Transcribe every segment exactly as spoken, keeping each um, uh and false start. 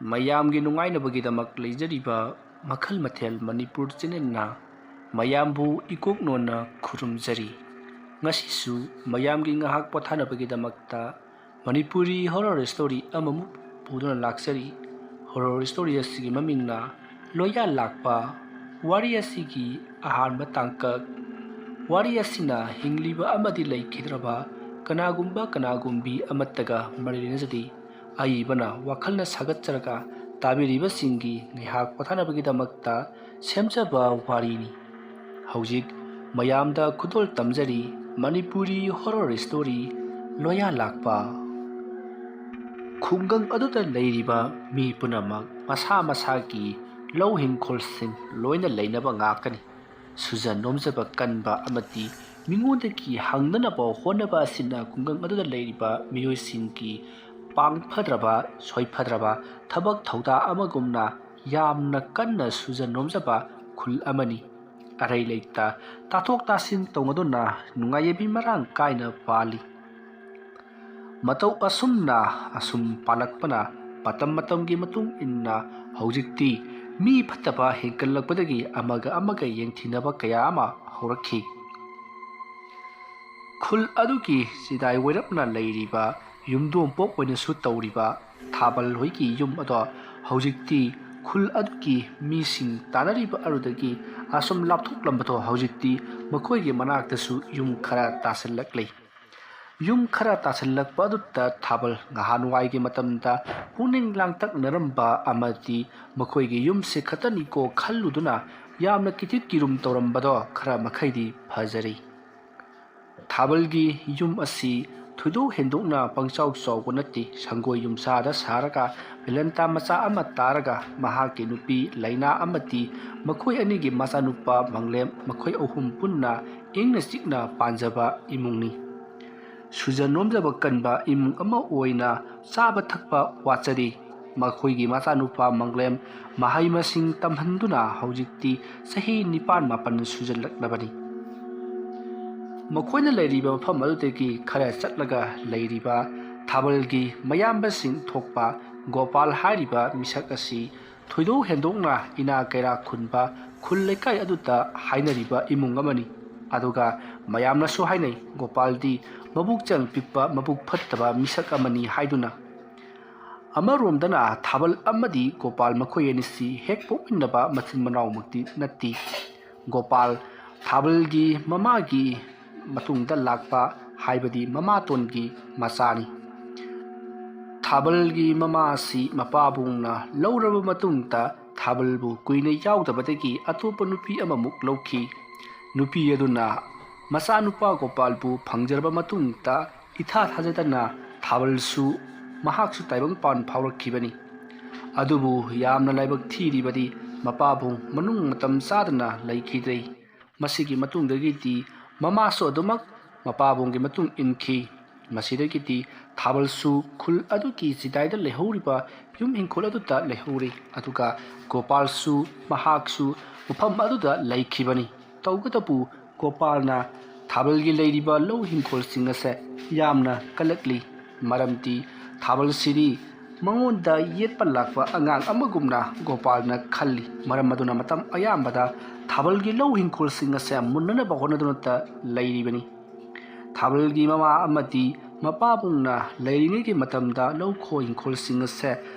ꯃꯌꯥꯝꯒꯤ ꯅꯨꯡꯉꯥꯏꯅꯕꯒꯤꯗꯃꯛ ꯂꯩꯖꯔꯤꯕ ꯃꯈꯜ ꯃꯊꯦꯜ ꯃꯅꯤꯄꯨꯔ ꯆꯦꯅꯦꯜꯅ ꯃꯌꯥꯝꯕꯨ ꯏꯀꯣꯛꯅꯣꯟꯅ ꯈꯨꯔꯨꯝꯖꯔꯤ꯫ ꯉꯁꯤꯁꯨ ꯃꯌꯥꯝꯒꯤ ꯉꯥꯏꯍꯥꯛ ꯄꯣꯊꯥꯅꯕꯒꯤꯗꯃꯛꯇ ꯃꯅꯤꯄꯨꯔꯤ ꯍꯣꯔꯣꯔ ꯁ꯭ꯇꯣꯔꯤ ꯑꯃꯃꯨꯛ ꯄꯨꯗꯨꯅ ꯂꯥꯛꯆꯔꯤ꯫ ꯍꯣꯔꯣꯔ ꯁ꯭ꯇꯣꯔꯤ ꯑꯁꯤꯒꯤ ꯃꯃꯤꯡꯅ ꯂꯣꯌꯥ ꯂꯥꯛꯄ꯫ ꯋꯥꯔꯤ ꯑꯁꯤꯒꯤ ꯑꯍꯥꯟꯕ ꯇꯥꯡꯀꯛ꯫ ꯋꯥꯔꯤ ꯑꯁꯤꯅ ꯍꯤꯡꯂꯤꯕ ꯑꯃꯗꯤ ꯂꯩꯈꯤꯗ꯭ꯔꯕ ꯀꯅꯥꯒꯨꯝꯕ ꯀꯅꯥꯒꯨꯝꯕꯤ ꯑꯃꯠꯇꯒ ꯃꯔꯤ ꯂꯩꯅꯖꯗꯦ꯫ ꯑꯏꯕꯅ ꯋꯥꯈꯜꯅ ꯁꯥꯒꯠꯆꯔꯒ ꯇꯥꯕꯤꯔꯤꯕꯁꯤꯡꯒꯤ ꯉꯥꯏꯍꯥꯛ ꯄꯣꯊꯥꯅꯕꯒꯤꯗꯃꯛꯇ ꯁꯦꯝꯖꯕ ꯋꯥꯔꯤꯅꯤ꯫ ꯍꯧꯖꯤꯛ ꯃꯌꯥꯝꯗ ꯈꯨꯗꯣꯜ ꯇꯝꯖꯔꯤ ꯃꯅꯤꯄꯨꯔꯤ ꯍꯣꯔꯣꯔ ꯁ꯭ꯇꯣꯔꯤ ꯂꯣꯌꯥ ꯂꯥꯛꯄ꯫ ꯈꯨꯡꯒꯪ ꯑꯗꯨꯗ ꯂꯩꯔꯤꯕ ꯃꯤ ꯄꯨꯝꯅꯃꯛ ꯃꯁꯥ ꯃꯁꯥꯒꯤ ꯂꯧ ꯍꯤꯡꯈꯣꯜꯁꯤꯡ ꯂꯣꯏꯅ ꯂꯩꯅꯕ ꯉꯥꯛꯀꯅꯤ꯫ ꯁꯨꯖ ꯅꯣꯝꯖꯕ ꯀꯟꯕ ꯑꯃꯗꯤ ꯃꯤꯉꯣꯟꯗꯒꯤ ꯍꯪꯗꯅꯕ ꯍꯣꯠꯅꯕ ꯑꯁꯤꯅ ꯈꯨꯡꯒꯪ ꯑꯗꯨꯗ ꯂꯩꯔꯤꯕ ꯃꯤꯑꯣꯏꯁꯤꯡꯒꯤ ꯄꯥꯡꯐꯗ꯭ꯔꯕ, ꯁꯣꯏꯐꯗ꯭ꯔꯕ, ꯊꯕꯛ ꯊꯧꯗꯥ ꯑꯃꯒꯨꯝꯅ ꯌꯥꯝꯅ ꯀꯟꯅ ꯁꯨꯖ ꯅꯣꯝꯖꯕ ꯈꯨꯜ ꯑꯃꯅꯤ꯫ ꯑꯔꯩ ꯂꯩꯇ ꯇꯥꯊꯣꯛ ꯇꯥꯁꯤꯟ ꯇꯧꯅꯗꯨꯅ ꯅꯨꯡꯉꯥꯏ ꯌꯥꯏꯕꯤ ꯃꯔꯥꯡ ꯀꯥꯏꯅ ꯄꯥꯜꯂꯤ꯫ ꯃꯇꯧ ꯑꯁꯨꯝꯅ ꯑꯁꯨꯝ ꯄꯥꯜꯂꯛꯄꯅ ꯃꯇꯝ ꯃꯇꯝꯒꯤ ꯃꯇꯨꯡ ꯏꯟꯅ ꯍꯧꯖꯤꯛꯇꯤ ꯃꯤ ꯐꯠꯇꯕ ꯍꯦꯟꯒꯠꯂꯛꯄꯗꯒꯤ ꯑꯃꯒ ꯑꯃꯒ ꯌꯦꯡꯊꯤꯅꯕ ꯀꯌꯥ ꯑꯃ ꯍꯧꯔꯛꯈꯤ꯫ ꯈꯨꯜ ꯑꯗꯨꯒꯤ ꯆꯤꯗꯥꯏ ꯑꯣꯏꯔꯞꯅ ꯂꯩꯔꯤꯕ ꯌꯨꯝꯗꯣꯡꯄꯣꯛ ꯑꯣꯏꯅꯁꯨ ꯇꯧꯔꯤꯕ ꯊꯥꯕꯜ ꯍꯣꯏꯒꯤ ꯌꯨꯝ ꯑꯗꯣ ꯍꯧꯖꯤꯛꯇꯤ ꯈꯨꯜ ꯑꯗꯨꯒꯤ ꯃꯤꯁꯤꯡ ꯇꯥꯅꯔꯤꯕ ꯑꯗꯨꯗꯒꯤ ꯑꯁꯨꯝ ꯂꯥꯞꯊꯣꯛꯂꯝꯕꯗꯣ ꯍꯧꯖꯤꯛꯇꯤ ꯃꯈꯣꯏꯒꯤ ꯃꯅꯥꯛꯇꯁꯨ ꯌꯨꯝ ꯈꯔ ꯇꯥꯁꯤꯜꯂꯛꯂꯤ꯫ ꯌꯨꯝ ꯈꯔ ꯇꯥꯁꯤꯜꯂꯛꯄ ꯑꯗꯨꯗ ꯊꯥꯕꯜ ꯉꯍꯥꯟꯋꯥꯏꯒꯤ ꯃꯇꯝꯗ ꯄꯨꯛꯅꯤꯡ ꯂꯥꯡꯇꯛꯅꯔꯝꯕ ꯑꯃꯗꯤ ꯃꯈꯣꯏꯒꯤ ꯌꯨꯝꯁꯦ ꯈꯛꯇꯅꯤꯀꯣ ꯈꯜꯂꯨꯗꯨꯅ ꯌꯥꯝꯅ ꯀꯤꯊꯤꯛ ꯀꯤꯔꯨꯝ ꯇꯧꯔꯝꯕꯗꯣ ꯈꯔ ꯃꯈꯩꯗꯤ ꯐꯖꯔꯤ꯫ ꯊꯥꯕꯜꯒꯤ ꯌꯨꯝ ꯑꯁꯤ ꯊꯣꯏꯗꯣꯛ ꯍꯦꯟꯗꯣꯛꯅ ꯄꯪꯆꯥꯎ ꯆꯥꯎꯕ ꯅꯠꯇꯦ꯫ ꯁꯪꯒꯣꯏ ꯌꯨꯝꯁꯥꯗ ꯁꯥꯔꯒ ꯚꯦꯂꯦꯟꯇꯥ ꯃꯆꯥ ꯑꯃ ꯇꯥꯔꯒ ꯃꯍꯥꯛꯀꯤ ꯅꯨꯄꯤ ꯂꯩꯅꯥ ꯑꯃꯗꯤ ꯃꯈꯣꯏ ꯑꯅꯤꯒꯤ ꯃꯆꯥꯅꯨꯄꯥ ꯃꯪꯂꯦꯝ, ꯃꯈꯣꯏ ꯑꯍꯨꯝ ꯄꯨꯟꯅ ꯏꯪꯅ ꯆꯤꯛꯅ ꯄꯥꯟꯖꯕ ꯏꯃꯨꯡꯅꯤ꯫ ꯁꯨꯖ ꯅꯣꯝꯖꯕ ꯀꯟꯕ ꯏꯃꯨꯡ ꯑꯃ ꯑꯣꯏꯅ ꯆꯥꯕ ꯊꯛꯄ ꯋꯥꯠꯆꯗꯦ꯫ ꯃꯈꯣꯏꯒꯤ ꯃꯆꯥꯅꯨꯄꯥ ꯃꯪꯂꯦꯝ ꯃꯍꯩ ꯃꯁꯤꯡ ꯇꯝꯍꯟꯗꯨꯅ ꯍꯧꯖꯤꯛꯇꯤ ꯆꯍꯤ ꯅꯤꯄꯥꯟ ꯃꯥꯄꯟ ꯁꯨꯖꯜꯂꯛꯂꯕꯅꯤ꯫ ꯃꯈꯣꯏꯅ ꯂꯩꯔꯤꯕ ꯃꯐꯝ ꯑꯗꯨꯗꯒꯤ ꯈꯔ ꯆꯠꯂꯒ ꯂꯩꯔꯤꯕ ꯊꯥꯕꯜꯒꯤ ꯃꯌꯥꯝꯕꯁꯤꯡ ꯊꯣꯛꯄ ꯒꯣꯄꯥꯜ ꯍꯥꯏꯔꯤꯕ ꯃꯤꯁꯛ ꯑꯁꯤ ꯊꯣꯏꯗꯣꯛ ꯍꯦꯟꯗꯣꯛꯅ ꯏꯅꯥ ꯀꯩꯔꯥꯛ ꯈꯨꯟꯕ ꯈꯨꯜ ꯂꯩꯀꯥꯏ ꯑꯗꯨꯗ ꯍꯥꯏꯅꯔꯤꯕ ꯏꯃꯨꯡ ꯑꯃꯅꯤ꯫ ꯑꯗꯨꯒ ꯃꯌꯥꯝꯅꯁꯨ ꯍꯥꯏꯅꯩ, ꯒꯣꯄꯥꯜꯗꯤ ꯃꯕꯨꯛꯆꯪ ꯄꯤꯛꯄ, ꯃꯕꯨꯛ ꯐꯠꯇꯕ ꯃꯤꯁꯛ ꯑꯃꯅꯤ ꯍꯥꯏꯗꯨꯅ꯫ ꯑꯃꯔꯣꯝꯗꯅ ꯊꯥꯕꯜ ꯑꯃꯗꯤ ꯒꯣꯄꯥꯜ ꯃꯈꯣꯏ ꯑꯅꯤꯁꯤ ꯍꯦꯛ ꯄꯣꯛꯃꯤꯟꯅꯕ ꯃꯆꯤꯟ ꯃꯅꯥꯎꯃꯛꯇꯤ ꯅꯠꯇꯦ꯫ ꯒꯣꯄꯥꯜ ꯊꯥꯕꯜꯒꯤ ꯃꯃꯥꯒꯤ ꯃꯇꯨꯡꯗ ꯂꯥꯛꯄ, ꯍꯥꯏꯕꯗꯤ ꯃꯃꯥꯇꯣꯟꯒꯤ ꯃꯆꯥꯅꯤ꯫ ꯊꯥꯕꯜꯒꯤ ꯃꯃꯥ ꯑꯁꯤ ꯃꯄꯥꯕꯨꯡꯅ ꯂꯧꯔꯕ ꯃꯇꯨꯡꯗ ꯊꯥꯕꯜꯕꯨ ꯀꯨꯏꯅ ꯌꯥꯎꯗꯕꯗꯒꯤ ꯑꯇꯣꯞꯄ ꯅꯨꯄꯤ ꯑꯃꯃꯨꯛ ꯂꯧꯈꯤ꯫ ꯅꯨꯄꯤ ꯑꯗꯨꯅ ꯃꯆꯥꯅꯨꯄꯥ ꯒꯣꯄꯥꯜꯕꯨ ꯐꯪꯖꯔꯕ ꯃꯇꯨꯡꯗ ꯏꯊꯥ ꯊꯥꯖꯗꯅ ꯊꯥꯕꯜꯁꯨ ꯃꯍꯥꯛꯁꯨ ꯇꯥꯏꯕꯪ ꯄꯥꯟ ꯐꯥꯎꯔꯛꯈꯤꯕꯅꯤ꯫ ꯑꯗꯨꯕꯨ ꯌꯥꯝꯅ ꯂꯥꯏꯕꯛ ꯊꯤꯔꯤꯕꯗꯤ ꯃꯄꯥꯕꯨꯡ ꯃꯅꯨꯡ ꯃꯇꯝ ꯆꯥꯗꯅ ꯂꯩꯈꯤꯗ꯭ꯔꯦ꯫ ꯃꯁꯤꯒꯤ ꯃꯇꯨꯡꯗꯒꯤꯗꯤ ꯃꯃꯥꯁꯨ ꯑꯗꯨꯃꯛ ꯃꯄꯥꯕꯨꯡꯒꯤ ꯃꯇꯨꯡ ꯏꯟꯈꯤ꯫ ꯃꯁꯤꯗꯒꯤꯗꯤ ꯊꯥꯕꯜꯁꯨ ꯈꯨꯜ ꯑꯗꯨꯒꯤ ꯆꯤꯗꯥꯏꯗ ꯂꯩꯍꯧꯔꯤꯕ ꯌꯨꯝ ꯏꯪꯈꯣꯜ ꯑꯗꯨꯗ ꯂꯩꯍꯧꯔꯤ꯫ ꯑꯗꯨꯒ ꯒꯣꯄꯥꯜꯁꯨ ꯃꯍꯥꯛꯁꯨ ꯃꯐꯝ ꯑꯗꯨꯗ ꯂꯩꯈꯤꯕꯅꯤ꯫ ꯇꯧꯕꯇꯕꯨ ꯒꯣꯄꯥꯜꯅ ꯊꯥꯕꯜꯒꯤ ꯂꯩꯔꯤꯕ ꯂꯧ ꯍꯤꯡꯈꯣꯜꯁꯤꯡ ꯑꯁꯦ ꯌꯥꯝꯅ ꯀꯜꯂꯛꯂꯤ꯫ ꯃꯔꯝꯗꯤ ꯊꯥꯕꯜꯁꯤꯗꯤ ꯃꯉꯣꯟꯗ ꯌꯦꯠꯄ ꯂꯥꯛꯄ ꯑꯉꯥꯡ ꯑꯃꯒꯨꯝꯅ ꯒꯣꯄꯥꯜꯅ ꯈꯜꯂꯤ꯫ ꯃꯔꯝ ꯑꯗꯨꯅ ꯃꯇꯝ ꯑꯌꯥꯝꯕꯗ ꯊꯥꯕꯜꯒꯤ ꯂꯧ ꯍꯤꯡꯈꯣꯜꯁꯤꯡ ꯑꯁꯦ ꯃꯨꯟꯅꯅꯕ ꯍꯣꯠꯅꯗꯨꯅꯇ ꯂꯩꯔꯤꯕꯅꯤ꯫ ꯊꯥꯕꯜꯒꯤ ꯃꯃꯥ ꯑꯃꯗꯤ ꯃꯄꯥꯕꯨꯡꯅ ꯂꯩꯔꯤꯉꯩꯒꯤ ꯃꯇꯝꯗ ꯂꯧꯈꯣ ꯍꯤꯡꯈꯣꯜꯁꯤꯡ ꯑꯁꯦ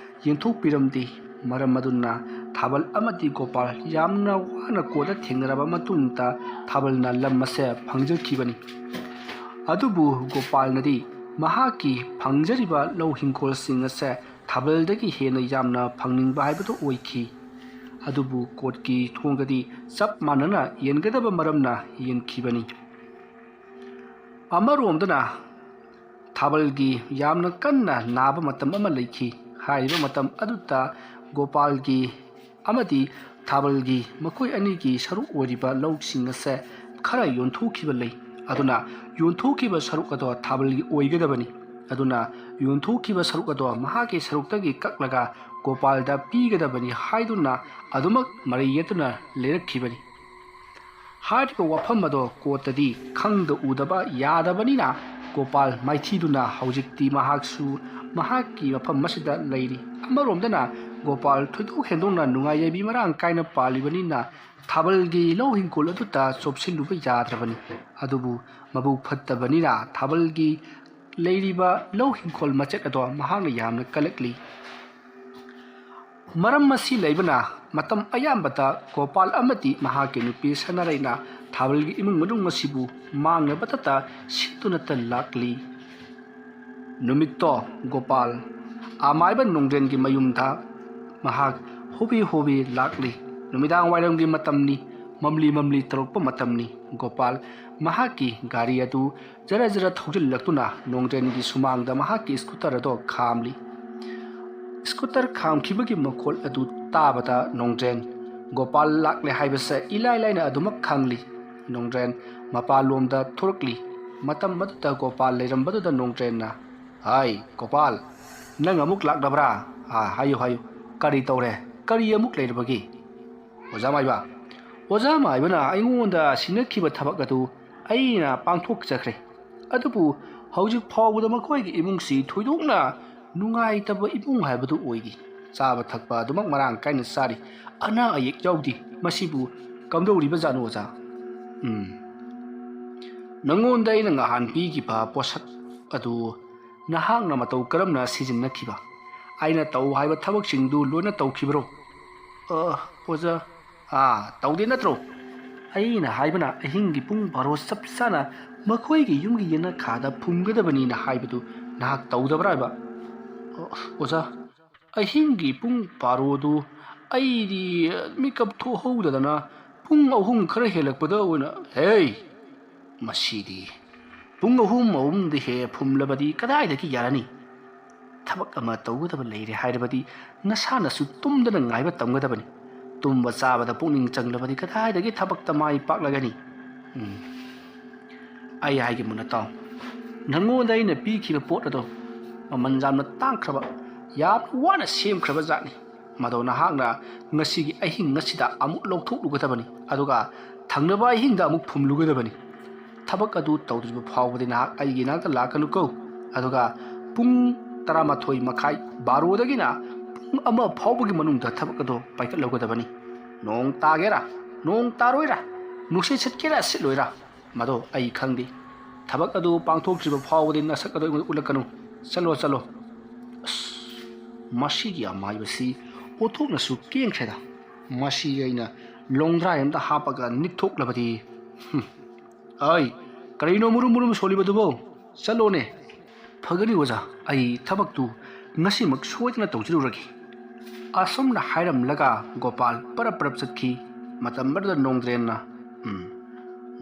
ꯌꯦꯟꯊꯣꯛꯄꯤꯔꯝꯗꯦ꯫ ꯃꯔꯝ ꯑꯗꯨꯅ ꯊꯥꯕꯜ ꯑꯃꯗꯤ ꯒꯣꯄꯥꯜ ꯌꯥꯝꯅ ꯋꯥꯅ ꯀꯣꯟꯅ ꯊꯦꯡꯅꯔꯕ ꯃꯇꯨꯡꯗ ꯊꯥꯕꯜꯅ ꯂꯝ ꯑꯁꯦ ꯐꯪꯖꯈꯤꯕꯅꯤ꯫ ꯑꯗꯨꯕꯨ ꯒꯣꯄꯥꯜꯅꯗꯤ ꯃꯍꯥꯛꯀꯤ ꯐꯪꯖꯔꯤꯕ ꯂꯧ ꯍꯤꯡꯈꯣꯜꯁꯤꯡ ꯑꯁꯦ ꯊꯥꯕꯜꯗꯒꯤ ꯍꯦꯟꯅ ꯌꯥꯝꯅ ꯐꯪꯅꯤꯡꯕ ꯍꯥꯏꯕꯗꯨ ꯑꯣꯏꯈꯤ꯫ ꯑꯗꯨꯕꯨ ꯀꯣꯔꯠꯀꯤ ꯊꯣꯡꯒꯗꯤ ꯆꯞ ꯃꯥꯟꯅꯅ ꯌꯦꯟꯒꯗꯕ ꯃꯔꯝꯅ ꯌꯦꯟꯈꯤꯕꯅꯤ꯫ ꯑꯃꯔꯣꯝꯗꯅ ꯊꯥꯕꯜꯒꯤ ꯌꯥꯝꯅ ꯀꯟꯅ ꯅꯥꯕ ꯃꯇꯝ ꯑꯃ ꯂꯩꯈꯤ꯫ ꯍꯥꯏꯔꯤꯕ ꯃꯇꯝ ꯑꯗꯨꯗ ꯒꯣꯄꯥꯜꯒꯤ ꯑꯃꯗꯤ ꯊꯥꯕꯜꯒꯤ ꯃꯈꯣꯏ ꯑꯅꯤꯒꯤ ꯁꯔꯨꯛ ꯑꯣꯏꯔꯤꯕ ꯂꯧꯁꯤꯡ ꯑꯁꯦ ꯈꯔ ꯌꯣꯟꯊꯣꯛꯈꯤꯕ ꯂꯩ꯫ ꯑꯗꯨꯅ ꯌꯣꯟꯊꯣꯛꯈꯤꯕ ꯁꯔꯨꯛ ꯑꯗꯣ ꯊꯥꯕꯜꯒꯤ ꯑꯣꯏꯒꯗꯕꯅꯤ꯫ ꯑꯗꯨꯅ ꯌꯣꯟꯊꯣꯛꯈꯤꯕ ꯁꯔꯨꯛ ꯑꯗꯣ ꯃꯍꯥꯛꯀꯤ ꯁꯔꯨꯛꯇꯒꯤ ꯀꯛꯂꯒ ꯒꯣꯄꯥꯜꯗ ꯄꯤꯒꯗꯕꯅꯤ ꯍꯥꯏꯗꯨꯅ ꯑꯗꯨꯃꯛ ꯃꯔꯩ ꯌꯦꯠꯇꯨꯅ ꯂꯩꯔꯛꯈꯤꯕꯅꯤ꯫ ꯍꯥꯏꯔꯤꯕ ꯋꯥꯐꯝ ꯑꯗꯣ ꯀꯣꯔꯠꯇꯗꯤ ꯈꯪꯗ ꯎꯗꯕ ꯌꯥꯗꯕꯅꯤꯅ ꯒꯣꯄꯥꯜ ꯃꯥꯏꯊꯤꯗꯨꯅ ꯍꯧꯖꯤꯛꯇꯤ ꯃꯍꯥꯛꯁꯨ ꯃꯍꯥꯛꯀꯤ ꯃꯐꯝ ꯑꯁꯤꯗ ꯂꯩꯔꯤ꯫ ꯑꯃꯔꯣꯝꯗꯅ ꯒꯣꯄꯥꯜ ꯊꯣꯏꯗꯣꯛ ꯍꯦꯟꯗꯣꯛꯅ ꯅꯨꯡꯉꯥꯏ ꯌꯥꯏꯕꯤ ꯃꯔꯥꯡ ꯀꯥꯏꯅ ꯄꯥꯜꯂꯤꯕꯅꯤꯅ ꯊꯥꯕꯜꯒꯤ ꯂꯧ ꯍꯤꯡꯈꯣꯜ ꯑꯗꯨꯗ ꯆꯣꯞꯁꯤꯜꯂꯨꯕ ꯌꯥꯗ꯭ꯔꯕꯅꯤ꯫ ꯑꯗꯨꯕꯨ ꯃꯕꯨꯛ ꯐꯠꯇꯕꯅꯤꯅ ꯊꯥꯕꯜꯒꯤ ꯂꯩꯔꯤꯕ ꯂꯧ ꯍꯤꯡꯈꯣꯜ ꯃꯆꯦꯠ ꯑꯗꯣ ꯃꯍꯥꯛꯅ ꯌꯥꯝꯅ ꯀꯜꯂꯛꯂꯤ꯫ ꯃꯔꯝ ꯑꯁꯤ ꯂꯩꯕꯅ ꯃꯇꯝ ꯑꯌꯥꯝꯕꯗ ꯒꯣꯄꯥꯜ ꯑꯃꯗꯤ ꯃꯍꯥꯛꯀꯤ ꯅꯨꯄꯤ ꯁꯅꯥꯔꯩꯅ ꯊꯥꯕꯜꯒꯤ ꯏꯃꯨꯡ ꯃꯅꯨꯡ ꯑꯁꯤꯕꯨ ꯃꯥꯡꯅꯕꯇꯇ ꯁꯤꯟꯗꯨꯅꯇ ꯂꯥꯛꯂꯤ꯫ ꯅꯨꯃꯤꯠꯇꯣ ꯒꯣꯄꯥꯜ ꯑꯃꯥꯏꯕ ꯅꯣꯡꯗ꯭ꯔꯦꯟꯒꯤ ꯃꯌꯨꯝꯗ ꯃꯍꯥꯛ ꯍꯣꯕꯦ ꯍꯣꯕꯦ ꯂꯥꯛꯂꯤ꯫ ꯅꯨꯃꯤꯗꯥꯡ ꯋꯥꯏꯔꯝꯒꯤ ꯃꯇꯝꯅꯤ, ꯃꯝꯂꯤ ꯃꯝꯂꯤ ꯇꯧꯔꯛꯄ ꯃꯇꯝꯅꯤ꯫ ꯒꯣꯄꯥꯜ ꯃꯍꯥꯛꯀꯤ ꯒꯥꯔꯤ ꯑꯗꯨ ꯖꯔ ꯖꯔ ꯊꯧꯖꯤꯜꯂꯛꯇꯨꯅ ꯅꯣꯡꯗ꯭ꯔꯦꯟꯒꯤ ꯁꯨꯃꯥꯡꯗ ꯃꯍꯥꯛꯀꯤ ꯁ꯭ꯀꯨꯇꯔ ꯑꯗꯣ ꯈꯥꯝꯂꯤ꯫ ꯁ꯭ꯀꯨꯇꯔ ꯈꯥꯝꯈꯤꯕꯒꯤ ꯃꯈꯣꯜ ꯑꯗꯨ ꯇꯥꯕꯗ ꯅꯣꯡꯗ꯭ꯔꯦꯟ ꯒꯣꯄꯥꯜ ꯂꯥꯛꯂꯦ ꯍꯥꯏꯕꯁꯦ ꯏꯂꯥꯏ ꯂꯥꯏꯅ ꯑꯗꯨꯃꯛ ꯈꯪꯂꯤ꯫ ꯅꯣꯡꯗ꯭ꯔꯦꯟ ꯃꯄꯥꯟꯂꯣꯝꯗ ꯊꯣꯔꯛꯂꯤ꯫ ꯃꯇꯝ ꯑꯗꯨꯗ ꯒꯣꯄꯥꯜ ꯂꯩꯔꯝꯕꯗꯨꯗ ꯅꯣꯡꯗ꯭ꯔꯦꯟꯅ, "ꯍꯥꯏ ꯒꯣꯄꯥꯜ, ꯅꯪ ꯑꯃꯨꯛ ꯂꯥꯛꯂꯕ꯭ꯔꯥ? ꯑꯥ, ꯍꯥꯏꯌꯨ, ꯍꯥꯏꯌꯨ, ꯀꯔꯤ ꯇꯧꯔꯦ? ꯀꯔꯤ ꯑꯃꯨꯛ ꯂꯩꯔꯕꯒꯦ?" "ꯑꯣꯖꯥ ꯃꯥꯏꯕ, ꯑꯣꯖꯥ ꯃꯥꯏꯕꯅ ꯑꯩꯉꯣꯟꯗ ꯁꯤꯡꯅꯈꯤꯕ ꯊꯕꯛ ꯑꯗꯨ ꯑꯩꯅ ꯄꯥꯡꯊꯣꯛꯆꯈ꯭ꯔꯦ꯫ ꯑꯗꯨꯕꯨ ꯍꯧꯖꯤꯛ ꯐꯥꯎꯕꯗ ꯃꯈꯣꯏꯒꯤ ꯏꯃꯨꯡꯁꯤ ꯊꯣꯏꯗꯣꯛꯅ ꯅꯨꯡꯉꯥꯏꯇꯕ ꯏꯃꯨꯡ ꯍꯥꯏꯕꯗꯨ ꯑꯣꯏꯔꯤ꯫ ꯆꯥꯕ ꯊꯛꯄ ꯑꯗꯨꯃꯛ ꯃꯔꯥꯡ ꯀꯥꯏꯅ ꯆꯥꯔꯤ꯫ ꯑꯅꯥ ꯑꯌꯦꯛ ꯌꯥꯎꯗꯦ꯫ ꯃꯁꯤꯕꯨ ꯀꯝꯗꯧꯔꯤꯕꯖꯥꯠꯅꯣ ꯑꯣꯖꯥ?" "ꯎꯝ, ꯅꯪꯉꯣꯟꯗ ꯑꯩꯅ ꯉꯍꯥꯟ ꯄꯤꯈꯤꯕ ꯄꯣꯠꯁꯛ ꯑꯗꯨ ꯅꯍꯥꯛꯅ ꯃꯇꯧ ꯀꯔꯝꯅ ꯁꯤꯖꯤꯟꯅꯈꯤꯕ? ꯑꯩꯅ ꯇꯧ ꯍꯥꯏꯕ ꯊꯕꯛꯁꯤꯡꯗꯨ ꯂꯣꯏꯅ ꯇꯧꯈꯤꯕ꯭ꯔꯣ?" "ꯑ, ꯑꯣꯖꯥ, ꯑꯥ, ꯇꯧꯗꯦ ꯅꯠꯇ꯭ꯔꯣ? ꯑꯩꯅ ꯍꯥꯏꯕꯅ ꯑꯍꯤꯡꯒꯤ ꯄꯨꯡ ꯕꯥꯔꯣ ꯆꯞ ꯆꯥꯅ ꯃꯈꯣꯏꯒꯤ ꯌꯨꯝꯒꯤ ꯌꯦꯅꯈꯥꯗ ꯐꯨꯝꯒꯗꯕꯅꯤꯅ ꯍꯥꯏꯕꯗꯨ ꯅꯍꯥꯛ ꯇꯧꯗꯕ꯭ꯔꯥ ꯍꯥꯏꯕ?" "ꯑ, ꯑꯣꯖꯥ, ꯑꯍꯤꯡꯒꯤ ꯄꯨꯡ ꯕꯥꯔꯣꯗꯨ ꯑꯩꯗꯤ ꯃꯤꯀꯞ ꯊꯣꯛꯍꯧꯗꯗꯅ ꯄꯨꯡ ꯑꯍꯨꯝ ꯈꯔ ꯍꯦꯜꯂꯛꯄꯗ ꯑꯣꯏꯅ," "ꯍꯦ, ꯃꯁꯤꯗꯤ ꯄꯨꯡ ꯑꯍꯨꯝ ꯑꯍꯨꯝꯗꯤ ꯍꯦ ꯐꯨꯝꯂꯕꯗꯤ ꯀꯗꯥꯏꯗꯒꯤ ꯌꯥꯔꯅꯤ? ꯊꯕꯛ ꯑꯃ ꯇꯧꯒꯗꯕ ꯂꯩꯔꯦ ꯍꯥꯏꯔꯕꯗꯤ ꯅꯁꯥꯅꯁꯨ ꯇꯨꯝꯗꯅ ꯉꯥꯏꯕ ꯇꯝꯒꯗꯕꯅꯤ꯫ ꯇꯨꯝꯕ ꯆꯥꯕꯗ ꯄꯨꯛꯅꯤꯡ ꯆꯪꯂꯕꯗꯤ ꯀꯗꯥꯏꯗꯒꯤ ꯊꯕꯛꯇ ꯃꯥꯏ ꯄꯥꯛꯂꯒꯅꯤ?" "ꯎꯝ, ꯑꯩ ꯍꯥꯏꯒꯦ ꯃꯨꯟꯅ ꯇꯥꯎ꯫ ꯅꯪꯉꯣꯟꯗ ꯑꯩꯅ ꯄꯤꯈꯤꯕ ꯄꯣꯠ ꯑꯗꯣ ꯃꯃꯜ ꯌꯥꯝꯅ ꯇꯥꯡꯈ꯭ꯔꯕ, ꯌꯥꯝꯅ ꯋꯥꯅ ꯁꯦꯝꯈ꯭ꯔꯕ ꯖꯥꯠꯅꯤ꯫ ꯃꯗꯣ ꯅꯍꯥꯛꯅ ꯉꯁꯤꯒꯤ ꯑꯍꯤꯡ ꯑꯁꯤꯗ ꯑꯃꯨꯛ ꯂꯧꯊꯣꯛꯂꯨꯒꯗꯕꯅꯤ, ꯑꯗꯨꯒ ꯊꯪꯅꯕ ꯑꯍꯤꯡꯗ ꯑꯃꯨꯛ ꯐꯨꯝꯂꯨꯒꯗꯕꯅꯤ꯫ ꯊꯕꯛ ꯑꯗꯨ ꯇꯧꯗ꯭ꯔꯤꯕ ꯐꯥꯎꯕꯗꯤ ꯅꯍꯥꯛ ꯑꯩꯒꯤ ꯏꯅꯥꯛꯇ ꯂꯥꯛꯀꯅꯨꯀꯣ꯫ ꯑꯗꯨꯒ ꯄꯨꯡ ꯇꯔꯥꯃꯥꯊꯣꯏ ꯃꯈꯥꯏ, ꯕꯥꯔꯣꯗꯒꯤꯅ ꯄꯨꯡ ꯑꯃ ꯐꯥꯎꯕꯒꯤ ꯃꯅꯨꯡꯗ ꯊꯕꯛ ꯑꯗꯨ ꯄꯥꯏꯈꯠꯍꯧꯒꯗꯕꯅꯤ꯫ ꯅꯣꯡ ꯇꯥꯒꯦꯔꯥ, ꯅꯣꯡ ꯇꯥꯔꯣꯏꯔꯥ, ꯅꯨꯡꯁꯤꯠ ꯁꯤꯠꯀꯦꯔꯥ ꯁꯤꯠꯂꯣꯏꯔꯥ, ꯃꯗꯣ ꯑꯩ ꯈꯪꯗꯦ꯫ ꯊꯕꯛ ꯑꯗꯨ ꯄꯥꯡꯊꯣꯛꯇ꯭ꯔꯤꯕ ꯐꯥꯎꯕꯗꯤ ꯅꯁꯛ ꯑꯗꯨ ꯑꯩꯉꯣꯟꯗ ꯎꯠꯂꯛꯀꯅꯨ꯫ ꯆꯠꯂꯣ, ꯆꯠꯂꯣ꯫ ꯑꯁ, ꯃꯁꯤꯒꯤ ꯑꯃꯥꯏꯕꯁꯤ ꯑꯣꯟꯊꯣꯛꯅꯁꯨ ꯀꯦꯡꯈ꯭ꯔꯦꯗ꯫ ꯃꯁꯤ ꯑꯩꯅ ꯂꯣꯡꯗ꯭ꯔꯥꯏ ꯑꯃꯗ ꯍꯥꯞꯄꯒ ꯅꯤꯛꯊꯣꯛꯂꯕꯗꯤ꯫ ꯍꯨꯝ꯫ ꯑꯩ, ꯀꯔꯤꯅꯣ ꯃꯨꯔꯨꯝ ꯃꯨꯔꯨꯝ ꯁꯣꯜꯂꯤꯕꯗꯨꯕꯣ? ꯆꯠꯂꯣꯅꯦ꯫ ꯐꯒꯅꯤ ꯑꯣꯖꯥ, ꯑꯩ ꯊꯕꯛꯇꯨ ꯉꯁꯤꯃꯛ ꯁꯣꯏꯗꯅ ꯇꯧꯖꯔꯨꯔꯒꯦ꯫ ꯑꯁꯨꯝꯅ ꯍꯥꯏꯔꯝꯂꯒ ꯒꯣꯄꯥꯜ ꯄꯔꯞ ꯄꯔꯞ ꯆꯠꯈꯤ꯫ ꯃꯇꯝ ꯑꯗꯨꯗ ꯅꯣꯡꯗ꯭ꯔꯦꯟꯅ, "ꯎꯝ,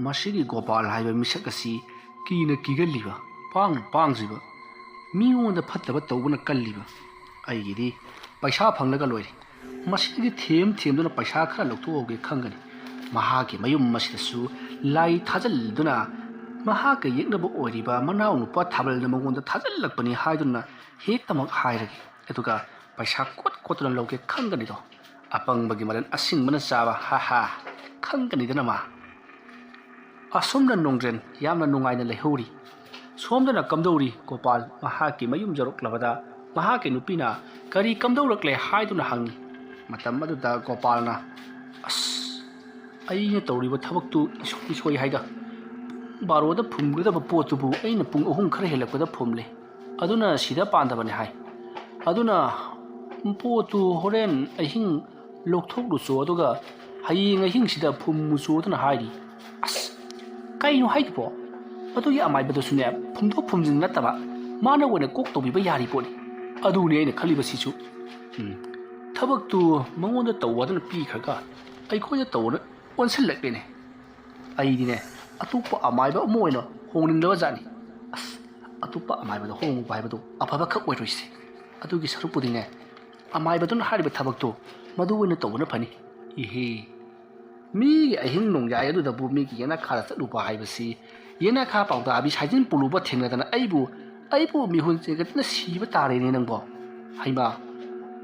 ꯃꯁꯤꯒꯤ ꯒꯣꯄꯥꯜ ꯍꯥꯏꯕ ꯃꯤꯁꯛ ꯑꯁꯤ ꯀꯤꯅ ꯀꯤꯒꯜꯂꯤꯕ, ꯄꯥꯡꯅ ꯄꯥꯡꯗ꯭ꯔꯤꯕ, ꯃꯤꯉꯣꯟꯗ ꯐꯠꯇꯕ ꯇꯧꯕꯅ ꯀꯜꯂꯤꯕ꯫ ꯑꯩꯒꯤꯗꯤ ꯄꯩꯁꯥ ꯐꯪꯂꯒ ꯂꯣꯏꯔꯦ꯫ ꯃꯁꯤꯗꯒꯤ ꯊꯦꯝ ꯊꯦꯝꯗꯨꯅ ꯄꯩꯁꯥ ꯈꯔ ꯂꯧꯊꯣꯛꯍꯧꯒꯦ ꯈꯪꯒꯅꯤ꯫ ꯃꯍꯥꯛꯀꯤ ꯃꯌꯨꯝ ꯑꯁꯤꯗꯁꯨ ꯂꯥꯏ ꯊꯥꯖꯤꯜꯗꯨꯅ ꯃꯍꯥꯛꯀ ꯌꯦꯛꯅꯕ ꯑꯣꯏꯔꯤꯕ ꯃꯅꯥꯎꯅꯨꯄꯥ ꯊꯥꯕꯜꯅ ꯃꯉꯣꯟꯗ ꯊꯥꯖꯤꯜꯂꯛꯄꯅꯤ ꯍꯥꯏꯗꯨꯅ ꯍꯦꯛꯇꯃꯛ ꯍꯥꯏꯔꯒꯦ꯫ ꯑꯗꯨꯒ ꯄꯩꯁꯥ ꯀꯣꯠ ꯀꯣꯠꯇꯨꯅ ꯂꯧꯒꯦ ꯈꯪꯒꯅꯤꯗꯣ꯫ ꯑꯄꯪꯕꯒꯤ ꯃꯔꯟ ꯑꯁꯤꯡꯕꯅ ꯆꯥꯕ, ꯍꯥ ꯍꯥ, ꯈꯪꯒꯅꯤꯗꯅ ꯃꯥ꯫" ꯑꯁꯨꯝꯅ ꯅꯣꯡꯗ꯭ꯔꯦꯟ ꯌꯥꯝꯅ ꯅꯨꯡꯉꯥꯏꯅ ꯂꯩꯍꯧꯔꯤ꯫ ꯁꯣꯝꯗꯅ ꯀꯝꯗꯧꯔꯤ ꯒꯣꯄꯥꯜ ꯃꯍꯥꯛꯀꯤ ꯃꯌꯨꯝ ꯌꯧꯔꯛꯂꯕꯗ ꯃꯍꯥꯛꯀꯤ ꯅꯨꯄꯤꯅ ꯀꯔꯤ ꯀꯝꯗꯧꯔꯛꯂꯦ ꯍꯥꯏꯗꯨꯅ ꯍꯪꯉꯤ꯫ ꯃꯇꯝ ꯑꯗꯨꯗ ꯒꯣꯄꯥꯜꯅ, "ꯑꯁ, ꯑꯩꯅ ꯇꯧꯔꯤꯕ ꯊꯕꯛꯇꯨ ꯏꯁꯣꯏ ꯏꯁꯣꯏ ꯍꯥꯏꯗ꯫ ꯄꯨꯡ ꯕꯥꯔꯣꯗ ꯐꯨꯝꯒꯗꯕ ꯄꯣꯠꯇꯨꯕꯨ ꯑꯩꯅ ꯄꯨꯡ ꯑꯍꯨꯝ ꯈꯔ ꯍꯦꯜꯂꯛꯄꯗ ꯐꯨꯝꯂꯦ꯫ ꯑꯗꯨꯅ ꯁꯤꯗ ꯄꯥꯟꯗꯕꯅꯤ ꯍꯥꯏ꯫ ꯑꯗꯨꯅ ꯄꯣꯠꯇꯨ ꯍꯣꯔꯦꯟ ꯑꯍꯤꯡ ꯂꯧꯊꯣꯛꯂꯨꯆꯣ, ꯑꯗꯨꯒ ꯍꯌꯦꯡ ꯑꯍꯤꯡꯁꯤꯗ ꯐꯨꯝꯃꯨꯆꯣꯗꯅ ꯍꯥꯏꯔꯤ꯫" ꯑꯁ, ꯀꯩꯅꯣ ꯍꯥꯏꯗꯨꯕꯣ? ꯃꯗꯨꯒꯤ ꯑꯃꯥꯏꯕꯗꯨꯁꯨꯅꯦ, ꯐꯨꯝꯗꯣꯛ ꯐꯨꯝꯖꯤꯟ ꯅꯠꯇꯕ, ꯃꯥꯅ ꯑꯣꯏꯅ ꯀꯣꯛ ꯇꯧꯕꯤꯕ ꯌꯥꯔꯤ ꯄꯣꯠꯅꯤ꯫ ꯑꯗꯨꯅꯤ ꯑꯩꯅ ꯈꯜꯂꯤꯕꯁꯤꯁꯨ꯫ ꯎꯝ, ꯊꯕꯛꯇꯨ ꯃꯉꯣꯟꯗ ꯇꯧꯋꯣꯗꯅ ꯄꯤꯈ꯭ꯔꯒ ꯑꯩꯈꯣꯏꯗ ꯇꯧꯋꯣꯅ ꯑꯣꯟꯁꯤꯜꯂꯛꯂꯦꯅꯦ꯫ ꯑꯩꯗꯤꯅꯦ, ꯑꯇꯣꯞꯄ ꯑꯃꯥꯏꯕ ꯑꯃ ꯑꯣꯏꯅ ꯍꯣꯡꯅꯤꯡꯂꯕ ꯖꯥꯠꯅꯤ꯫ ꯑꯁ, ꯑꯇꯣꯞꯄ ꯑꯃꯥꯏꯕꯗ ꯍꯣꯡꯉꯨꯕ ꯍꯥꯏꯕꯗꯣ ꯑꯐꯕ ꯈꯛ ꯑꯣꯏꯔꯣꯏꯁꯦ꯫ ꯑꯗꯨꯒꯤ ꯁꯔꯨꯛꯄꯨꯗꯤꯅꯦ, ꯑꯃꯥꯏꯕꯗꯨꯅ ꯍꯥꯏꯔꯤꯕ ꯊꯕꯛꯇꯣ ꯃꯗꯨ ꯑꯣꯏꯅ ꯇꯧꯕꯅ ꯐꯅꯤ꯫ ꯏꯍꯦ, ꯃꯤꯒꯤ ꯑꯍꯤꯡ ꯅꯣꯡꯌꯥꯏ ꯑꯗꯨꯗꯕꯨ ꯃꯤꯒꯤ ꯌꯦꯅꯈꯥꯗ ꯆꯠꯂꯨꯕ ꯍꯥꯏꯕꯁꯤ, ꯌꯦꯅꯈꯥ ꯄꯥꯎꯇꯥꯕꯤ ꯁꯥꯏꯖꯤꯟ ꯄꯨꯂꯨꯕ ꯊꯦꯡꯅꯗꯅ ꯑꯩꯕꯨ, ꯑꯩꯕꯨ ꯃꯤꯍꯨꯟ ꯆꯦꯟꯒꯠꯇꯅ ꯁꯤꯕ ꯇꯥꯔꯦꯅꯦ ꯅꯪꯕꯣ꯫ ꯍꯩꯃꯥ,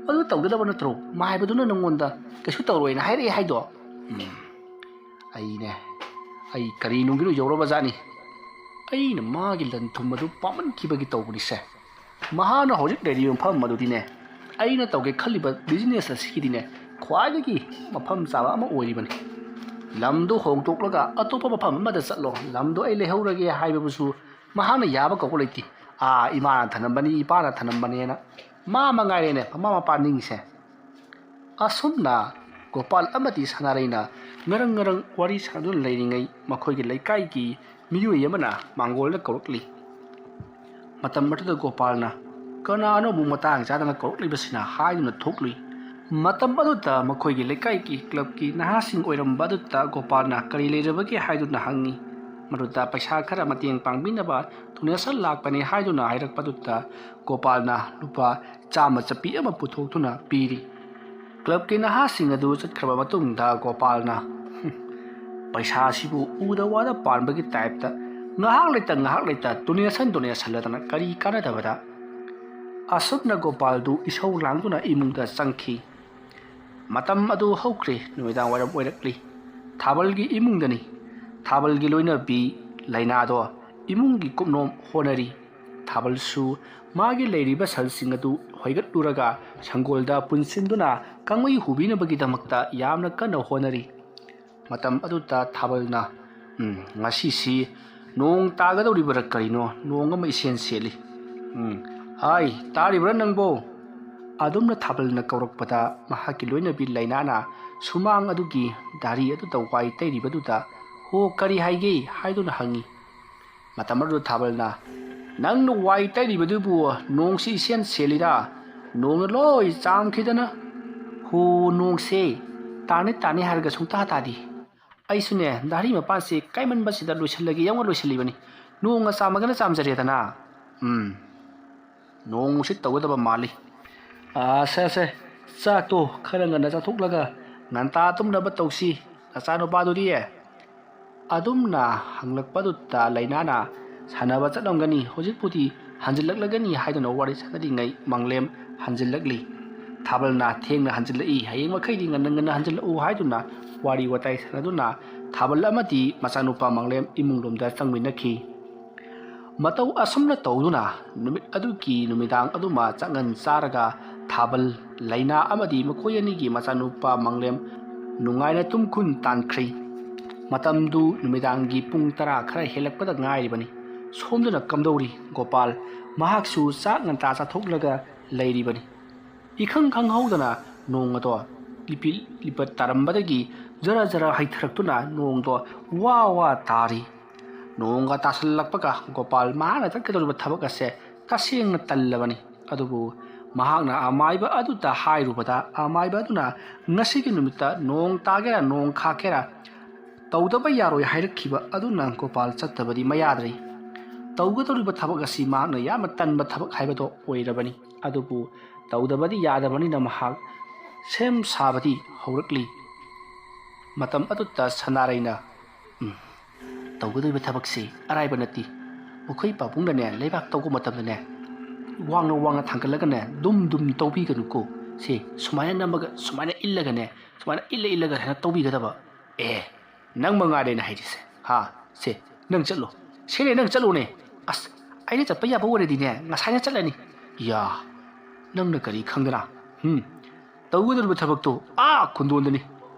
ꯑꯗꯨ ꯇꯧꯒꯗꯕ ꯅꯠꯇ꯭ꯔꯣ? ꯃꯥꯏꯕꯗꯨꯅ ꯅꯪꯉꯣꯟꯗ ꯀꯩꯁꯨ ꯇꯧꯔꯣꯏꯅ ꯍꯥꯏꯔꯛꯑꯦ ꯍꯥꯏꯗꯣ? ꯎꯝ, ꯑꯩꯅꯦ, ꯑꯩ ꯀꯔꯤ ꯅꯨꯡꯒꯤꯅꯣ ꯌꯧꯔꯕꯖꯥꯠꯅꯤ꯫ ꯑꯩꯅ ꯃꯥꯒꯤ ꯂꯟ ꯊꯨꯝ ꯑꯗꯨ ꯄꯥꯝꯃꯟꯈꯤꯕꯒꯤ ꯇꯧꯕꯅꯤꯁꯦ꯫ ꯃꯍꯥꯛꯅ ꯍꯧꯖꯤꯛ ꯂꯩꯔꯤꯕ ꯃꯐꯝ ꯑꯗꯨꯗꯤꯅꯦ, ꯑꯩꯅ ꯇꯧꯒꯦ ꯈꯜꯂꯤꯕ ꯕꯤꯖꯤꯅꯦꯁ ꯑꯁꯤꯒꯤꯗꯤꯅꯦ, ꯈ꯭ꯋꯥꯏꯗꯒꯤ ꯃꯐꯝ ꯆꯥꯕ ꯑꯃ ꯑꯣꯏꯔꯤꯕꯅꯤ꯫ ꯂꯝꯗꯣ ꯍꯣꯡꯗꯣꯛꯂꯒ ꯑꯇꯣꯞꯄ ꯃꯐꯝ ꯑꯃꯗ ꯆꯠꯂꯣ, ꯂꯝꯗꯣ ꯑꯩ ꯂꯩꯍꯧꯔꯒꯦ ꯍꯥꯏꯕꯕꯨꯁꯨ ꯃꯍꯥꯛꯅ ꯌꯥꯕ ꯀꯧꯕ ꯂꯩꯇꯦ꯫ ꯑꯥ, ꯏꯃꯥꯅ ꯊꯅꯝꯕꯅꯤ, ꯏꯄꯥꯅ ꯊꯅꯝꯕꯅꯦꯅ ꯃꯥ ꯃꯉꯥꯏꯔꯦꯅꯦ ꯃꯃꯥ ꯃꯄꯥ ꯅꯤꯡꯉꯤꯁꯦ꯫ ꯑꯁꯨꯝꯅ ꯒꯣꯄꯥꯜ ꯑꯃꯗꯤ ꯁꯅꯥꯔꯩꯅ ꯉꯔꯪ ꯉꯔꯪ ꯋꯥꯔꯤ ꯁꯥꯗꯨꯅ ꯂꯩꯔꯤꯉꯩ, ꯃꯈꯣꯏꯒꯤ ꯂꯩꯀꯥꯏꯒꯤ ꯃꯤꯑꯣꯏ ꯑꯃꯅ ꯃꯥꯡꯒꯣꯜꯗ ꯀꯧꯔꯛꯂꯤ꯫ ꯃꯇꯝ ꯑꯗꯨꯗ ꯒꯣꯄꯥꯜꯅ, "ꯀꯅꯥꯅꯣ ꯑꯃꯨꯛ ꯃꯇꯥꯡ ꯆꯥꯗꯅ ꯀꯧꯔꯛꯂꯤꯕꯁꯤꯅ?" ꯍꯥꯏꯗꯨꯅ ꯊꯣꯛꯂꯨꯏ꯫ ꯃꯇꯝ ꯑꯗꯨꯗ ꯃꯈꯣꯏꯒꯤ ꯂꯩꯀꯥꯏꯒꯤ ꯀ꯭ꯂꯕꯀꯤ ꯅꯍꯥꯁꯤꯡ ꯑꯣꯏꯔꯝꯕ ꯑꯗꯨꯗ ꯒꯣꯄꯥꯜꯅ ꯀꯔꯤ ꯂꯩꯔꯕꯒꯦ ꯍꯥꯏꯗꯨꯅ ꯍꯪꯉꯤ꯫ ꯃꯗꯨꯗ ꯄꯩꯁꯥ ꯈꯔ ꯃꯇꯦꯡ ꯄꯥꯡꯕꯤꯅꯕ ꯗꯣꯅꯦꯁꯟ ꯂꯥꯛꯄꯅꯤ ꯍꯥꯏꯗꯨꯅ ꯍꯥꯏꯔꯛꯄꯗꯨꯗ ꯒꯣꯄꯥꯜꯅ ꯂꯨꯄꯥ ꯆꯥꯝꯃ ꯆꯞꯄꯤ ꯑꯃ ꯄꯨꯊꯣꯛꯇꯨꯅ ꯄꯤꯔꯤ꯫ ꯀ꯭ꯂꯕꯀꯤ ꯅꯍꯥꯁꯤꯡ ꯑꯗꯨ ꯆꯠꯈ꯭ꯔꯕ ꯃꯇꯨꯡꯗ ꯒꯣꯄꯥꯜꯅ, "ꯍꯨꯝ, ꯄꯩꯁꯥꯁꯤꯕꯨ ꯎꯗ ꯋꯥꯗ ꯄꯥꯟꯕꯒꯤ ꯇꯥꯏꯞꯇ ꯉꯥꯏꯍꯥꯛ ꯂꯩꯇ ꯉꯥꯏꯍꯥꯛ ꯂꯩꯇ ꯗꯣꯅꯦꯁꯟ ꯗꯣꯅꯦꯁꯟ ꯍꯜꯂꯗꯅ ꯀꯔꯤ ꯀꯥꯟꯅꯗꯕꯗ?" ꯑꯁꯨꯝꯅ ꯒꯣꯄꯥꯜꯗꯨ ꯏꯁꯧ ꯂꯥꯡꯗꯨꯅ ꯏꯃꯨꯡꯗ ꯆꯪꯈꯤ꯫ ꯃꯇꯝ ꯑꯗꯨ ꯍꯧꯈ꯭ꯔꯦ, ꯅꯨꯃꯤꯗꯥꯡ ꯋꯥꯏꯔꯝ ꯑꯣꯏꯔꯛꯂꯤ꯫ ꯊꯥꯕꯜꯒꯤ ꯏꯃꯨꯡꯗꯅꯤ꯫ ꯊꯥꯕꯜꯒꯤ ꯂꯣꯏꯅꯕꯤ ꯂꯩꯅꯥꯗꯣ ꯏꯃꯨꯡꯒꯤ ꯀꯨꯞꯅꯣꯝ ꯍꯣꯠꯅꯔꯤ꯫ ꯊꯥꯕꯜꯁꯨ ꯃꯥꯒꯤ ꯂꯩꯔꯤꯕ ꯁꯟꯁꯤꯡ ꯑꯗꯨ ꯍꯣꯏꯒꯠꯂꯨꯔꯒ ꯁꯪꯒꯣꯜꯗ ꯄꯨꯟꯁꯤꯟꯗꯨꯅ ꯀꯥꯡꯃꯩ ꯍꯨꯕꯤꯅꯕꯒꯤꯗꯃꯛꯇ ꯌꯥꯝꯅ ꯀꯟꯅ ꯍꯣꯠꯅꯔꯤ꯫ ꯃꯇꯝ ꯑꯗꯨꯗ ꯊꯥꯕꯜꯅ, "ꯎꯝ, ꯉꯁꯤꯁꯤ ꯅꯣꯡ ꯇꯥꯒꯗꯧꯔꯤꯕꯔꯥ ꯀꯔꯤꯅꯣ? ꯅꯣꯡ ꯑꯃ ꯏꯁꯦꯟ ꯁꯦꯠꯂꯤ꯫ ꯎꯝ, ꯍꯥꯏ, ꯇꯥꯔꯤꯕ꯭ꯔꯥ ꯅꯪꯕꯣ?" ꯑꯗꯨꯝꯅ ꯊꯥꯕꯜꯅ ꯀꯧꯔꯛꯄꯗ ꯃꯍꯥꯛꯀꯤ ꯂꯣꯏꯅꯕꯤ ꯂꯩꯅꯥꯅ ꯁꯨꯃꯥꯡ ꯑꯗꯨꯒꯤ ꯗꯥꯔꯤ ꯑꯗꯨꯗ ꯋꯥꯏ ꯇꯩꯔꯤꯕꯗꯨꯗ, "ꯍꯣ, ꯀꯔꯤ ꯍꯥꯏꯒꯦ?" ꯍꯥꯏꯗꯨꯅ ꯍꯪꯉꯤ꯫ ꯃꯇꯝ ꯑꯗꯨꯗ ꯊꯥꯕꯜꯅ, "ꯅꯪꯅ ꯋꯥꯏ ꯇꯩꯔꯤꯕꯗꯨꯕꯨ ꯅꯣꯡꯁꯤ ꯏꯁꯦꯟ ꯁꯦꯜꯂꯤꯔꯥ? ꯅꯣꯡꯅ ꯂꯣꯏ ꯆꯥꯝꯈꯤꯗꯅ꯫ ꯍꯣ, ꯅꯣꯡꯁꯦ ꯇꯥꯅꯤ ꯇꯥꯅꯤ ꯍꯥꯏꯔꯒ ꯁꯨꯡꯇꯥ ꯇꯥꯗꯦ꯫ ꯑꯩꯁꯨꯅꯦ, ꯗꯥꯔꯤ ꯃꯄꯥꯟꯁꯦ ꯀꯥꯏꯃꯟꯕꯁꯤꯗ ꯂꯣꯏꯁꯤꯜꯂꯒꯦ ꯌꯥꯎꯅ ꯂꯣꯏꯁꯤꯜꯂꯤꯕꯅꯤ꯫ ꯅꯣꯡꯅ ꯆꯥꯝꯃꯒꯅ ꯆꯥꯝꯖꯔꯦꯗꯅ꯫ ꯎꯝ, ꯅꯣꯡ ꯅꯨꯡꯁꯤꯠ ꯇꯧꯒꯗꯕ ꯃꯥꯜꯂꯤ꯫ ꯑꯥ, ꯁꯦ, ꯁꯦ, ꯆꯥꯛꯇꯣ ꯈꯔ ꯉꯟꯅ ꯆꯥꯊꯣꯛꯂꯒ ꯉꯟꯇꯥ ꯇꯨꯝꯅꯕ ꯇꯧꯁꯤ꯫ ꯅꯆꯥꯅꯨꯄꯥꯗꯨꯗꯤ?" ꯑꯗꯨꯝꯅ ꯍꯪꯂꯛꯄꯗꯨꯗ ꯂꯩꯅꯥꯅ, "ꯁꯥꯟꯅꯕ ꯆꯠꯂꯝꯒꯅꯤ, ꯍꯧꯖꯤꯛꯄꯨꯗꯤ ꯍꯟꯖꯤꯜꯂꯛꯂꯒꯅꯤ" ꯍꯥꯏꯗꯨꯅ ꯋꯥꯔꯤ ꯁꯥꯟꯅꯔꯤꯉꯩ ꯃꯪꯂꯦꯝ ꯍꯟꯖꯤꯜꯂꯛꯂꯤ꯫ ꯊꯥꯕꯜꯅ ꯊꯦꯡꯅ ꯍꯟꯖꯤꯜꯂꯛꯏ, ꯍꯌꯦꯡ ꯃꯈꯩꯗꯤ ꯉꯟꯅ ꯉꯟꯅ ꯍꯟꯖꯤꯜꯂꯛꯎ ꯍꯥꯏꯗꯨꯅ ꯋꯥꯔꯤ ꯋꯥꯇꯥꯏ ꯁꯥꯟꯅꯗꯨꯅ ꯊꯥꯕꯜ ꯑꯃꯗꯤ ꯃꯆꯥꯅꯨꯄꯥ ꯃꯥꯡꯂꯦꯝ ꯏꯃꯨꯡ ꯂꯣꯝꯗ ꯆꯪꯃꯤꯟꯅꯈꯤ꯫ ꯃꯇꯧ ꯑꯁꯨꯝꯅ ꯇꯧꯗꯨꯅ ꯅꯨꯃꯤꯠ ꯑꯗꯨꯒꯤ ꯅꯨꯃꯤꯗꯥꯡ ꯑꯗꯨꯃ ꯆꯥꯛꯉꯟ ꯆꯥꯔꯒ ꯊꯥꯕꯜ, ꯂꯩꯅꯥ ꯑꯃꯗꯤ ꯃꯈꯣꯏ ꯑꯅꯤꯒꯤ ꯃꯆꯥꯅꯨꯄꯥ ꯃꯥꯡꯂꯦꯝ ꯅꯨꯡꯉꯥꯏꯅ ꯇꯨꯝꯈꯨꯟ ꯇꯥꯟꯈ꯭ꯔꯤ꯫ ꯃꯇꯝꯗꯨ ꯅꯨꯃꯤꯗꯥꯡꯒꯤ ꯄꯨꯡ ꯇꯔꯥ ꯈꯔ ꯍꯦꯜꯂꯛꯄꯗ ꯉꯥꯏꯔꯤꯕꯅꯤ꯫ ꯁꯣꯝꯗꯅ ꯀꯝꯗꯧꯔꯤ ꯒꯣꯄꯥꯜ? ꯃꯍꯥꯛꯁꯨ ꯆꯥꯛ ꯉꯟꯇꯥ ꯆꯥꯊꯣꯛꯂꯒ ꯂꯩꯔꯤꯕꯅꯤ꯫ ꯏꯈꯪ ꯈꯪꯍꯧꯗꯅ ꯅꯣꯡ ꯑꯗꯣ ꯂꯤꯄꯤꯠ ꯂꯤꯄꯠ ꯇꯥꯔꯝꯕꯗꯒꯤ ꯖꯔ ꯖꯔ ꯍꯩꯊꯔꯛꯇꯨꯅ ꯅꯣꯡꯗꯣ ꯋꯥ ꯋꯥ ꯇꯥꯔꯤ꯫ ꯅꯣꯡꯒ ꯇꯥꯁꯜꯂꯛꯄꯒ ꯒꯣꯄꯥꯜ ꯃꯍꯥꯛꯅ ꯆꯠꯀꯗꯧꯔꯤꯕ ꯊꯕꯛ ꯑꯁꯦ ꯇꯁꯦꯡꯅ ꯇꯜꯂꯕꯅꯤ꯫ ꯑꯗꯨꯕꯨ ꯃꯍꯥꯛꯅ ꯑꯃꯥꯏꯕ ꯑꯗꯨꯗ ꯍꯥꯏꯔꯨꯕꯗ, ꯑꯃꯥꯏꯕ ꯑꯗꯨꯅ ꯉꯁꯤꯒꯤ ꯅꯨꯃꯤꯠꯇ ꯅꯣꯡ ꯇꯥꯒꯦꯔꯥ ꯅꯣꯡ ꯈꯥꯛꯀꯦꯔꯥ ꯇꯧꯗꯕ ꯌꯥꯔꯣꯏ ꯍꯥꯏꯔꯛꯈꯤꯕ ꯑꯗꯨꯅ ꯒꯣꯄꯥꯜ ꯆꯠꯇꯕꯗꯤ ꯃꯌꯥꯗ꯭ꯔꯦ꯫ ꯇꯧꯒꯗꯧꯔꯤꯕ ꯊꯕꯛ ꯑꯁꯤ ꯃꯍꯥꯛꯅ ꯌꯥꯝꯅ ꯇꯟꯕ ꯊꯕꯛ ꯍꯥꯏꯕꯗꯣ ꯑꯣꯏꯔꯕꯅꯤ꯫ ꯑꯗꯨꯕꯨ ꯇꯧꯗꯕꯗꯤ ꯌꯥꯗꯕꯅꯤꯅ ꯃꯍꯥꯛ ꯁꯦꯝ ꯁꯥꯕꯗꯤ ꯍꯧꯔꯛꯂꯤ꯫ ꯃꯇꯝ ꯑꯗꯨꯗ ꯁꯅꯥꯔꯩꯅ, "ꯎꯝ, ꯇꯧꯒꯗꯧꯔꯤꯕ ꯊꯕꯛꯁꯤ ꯑꯔꯥꯏꯕ ꯅꯠꯇꯦ꯫ ꯃꯈꯣꯏ ꯄꯥꯕꯨꯡꯅꯅꯦ, ꯂꯩꯕꯥꯛ ꯇꯧꯕ ꯃꯇꯝꯗꯅꯦ, ꯋꯥꯡꯅ ꯋꯥꯡꯅ ꯊꯥꯡꯒꯠꯂꯒꯅꯦ, ꯗꯨꯝ ꯗꯨꯝ ꯇꯧꯕꯤꯒꯅꯨꯀꯣ꯫ ꯁꯤ ꯁꯨꯃꯥꯏꯅ ꯅꯝꯃꯒ, ꯁꯨꯃꯥꯏꯅ ꯏꯜꯂꯒꯅꯦ, ꯁꯨꯃꯥꯏꯅ ꯏꯜꯂ ꯏꯜꯂꯒ ꯁꯨꯃꯥꯏꯅ ꯇꯧꯕꯤꯒꯗꯕ꯫ ꯑꯦ, ꯅꯪ ꯃꯉꯥꯏꯔꯦꯅ ꯍꯩꯔꯤꯁꯦ꯫ ꯍꯥ? ꯁꯦ, ꯅꯪ ꯆꯠꯂꯣ꯫ ꯁꯦꯅꯦ, ꯅꯪ ꯆꯠꯂꯣꯅꯦ꯫ ꯑꯁ, ꯑꯩꯅ ꯆꯠꯄ ꯌꯥꯕ ꯑꯣꯏꯔꯗꯤꯅꯦ, ꯉꯁꯥꯏꯅ ꯆꯠꯂꯅꯤ꯫ ꯌꯥ, ꯅꯪꯅ ꯀꯔꯤ ꯈꯪꯗꯅ? ꯍꯨꯝ, ꯇꯧꯒꯗꯧꯔꯤꯕ ꯊꯕꯛꯇꯣ ꯑꯥ ꯈꯨꯟꯗꯣꯟꯗꯅꯤ꯫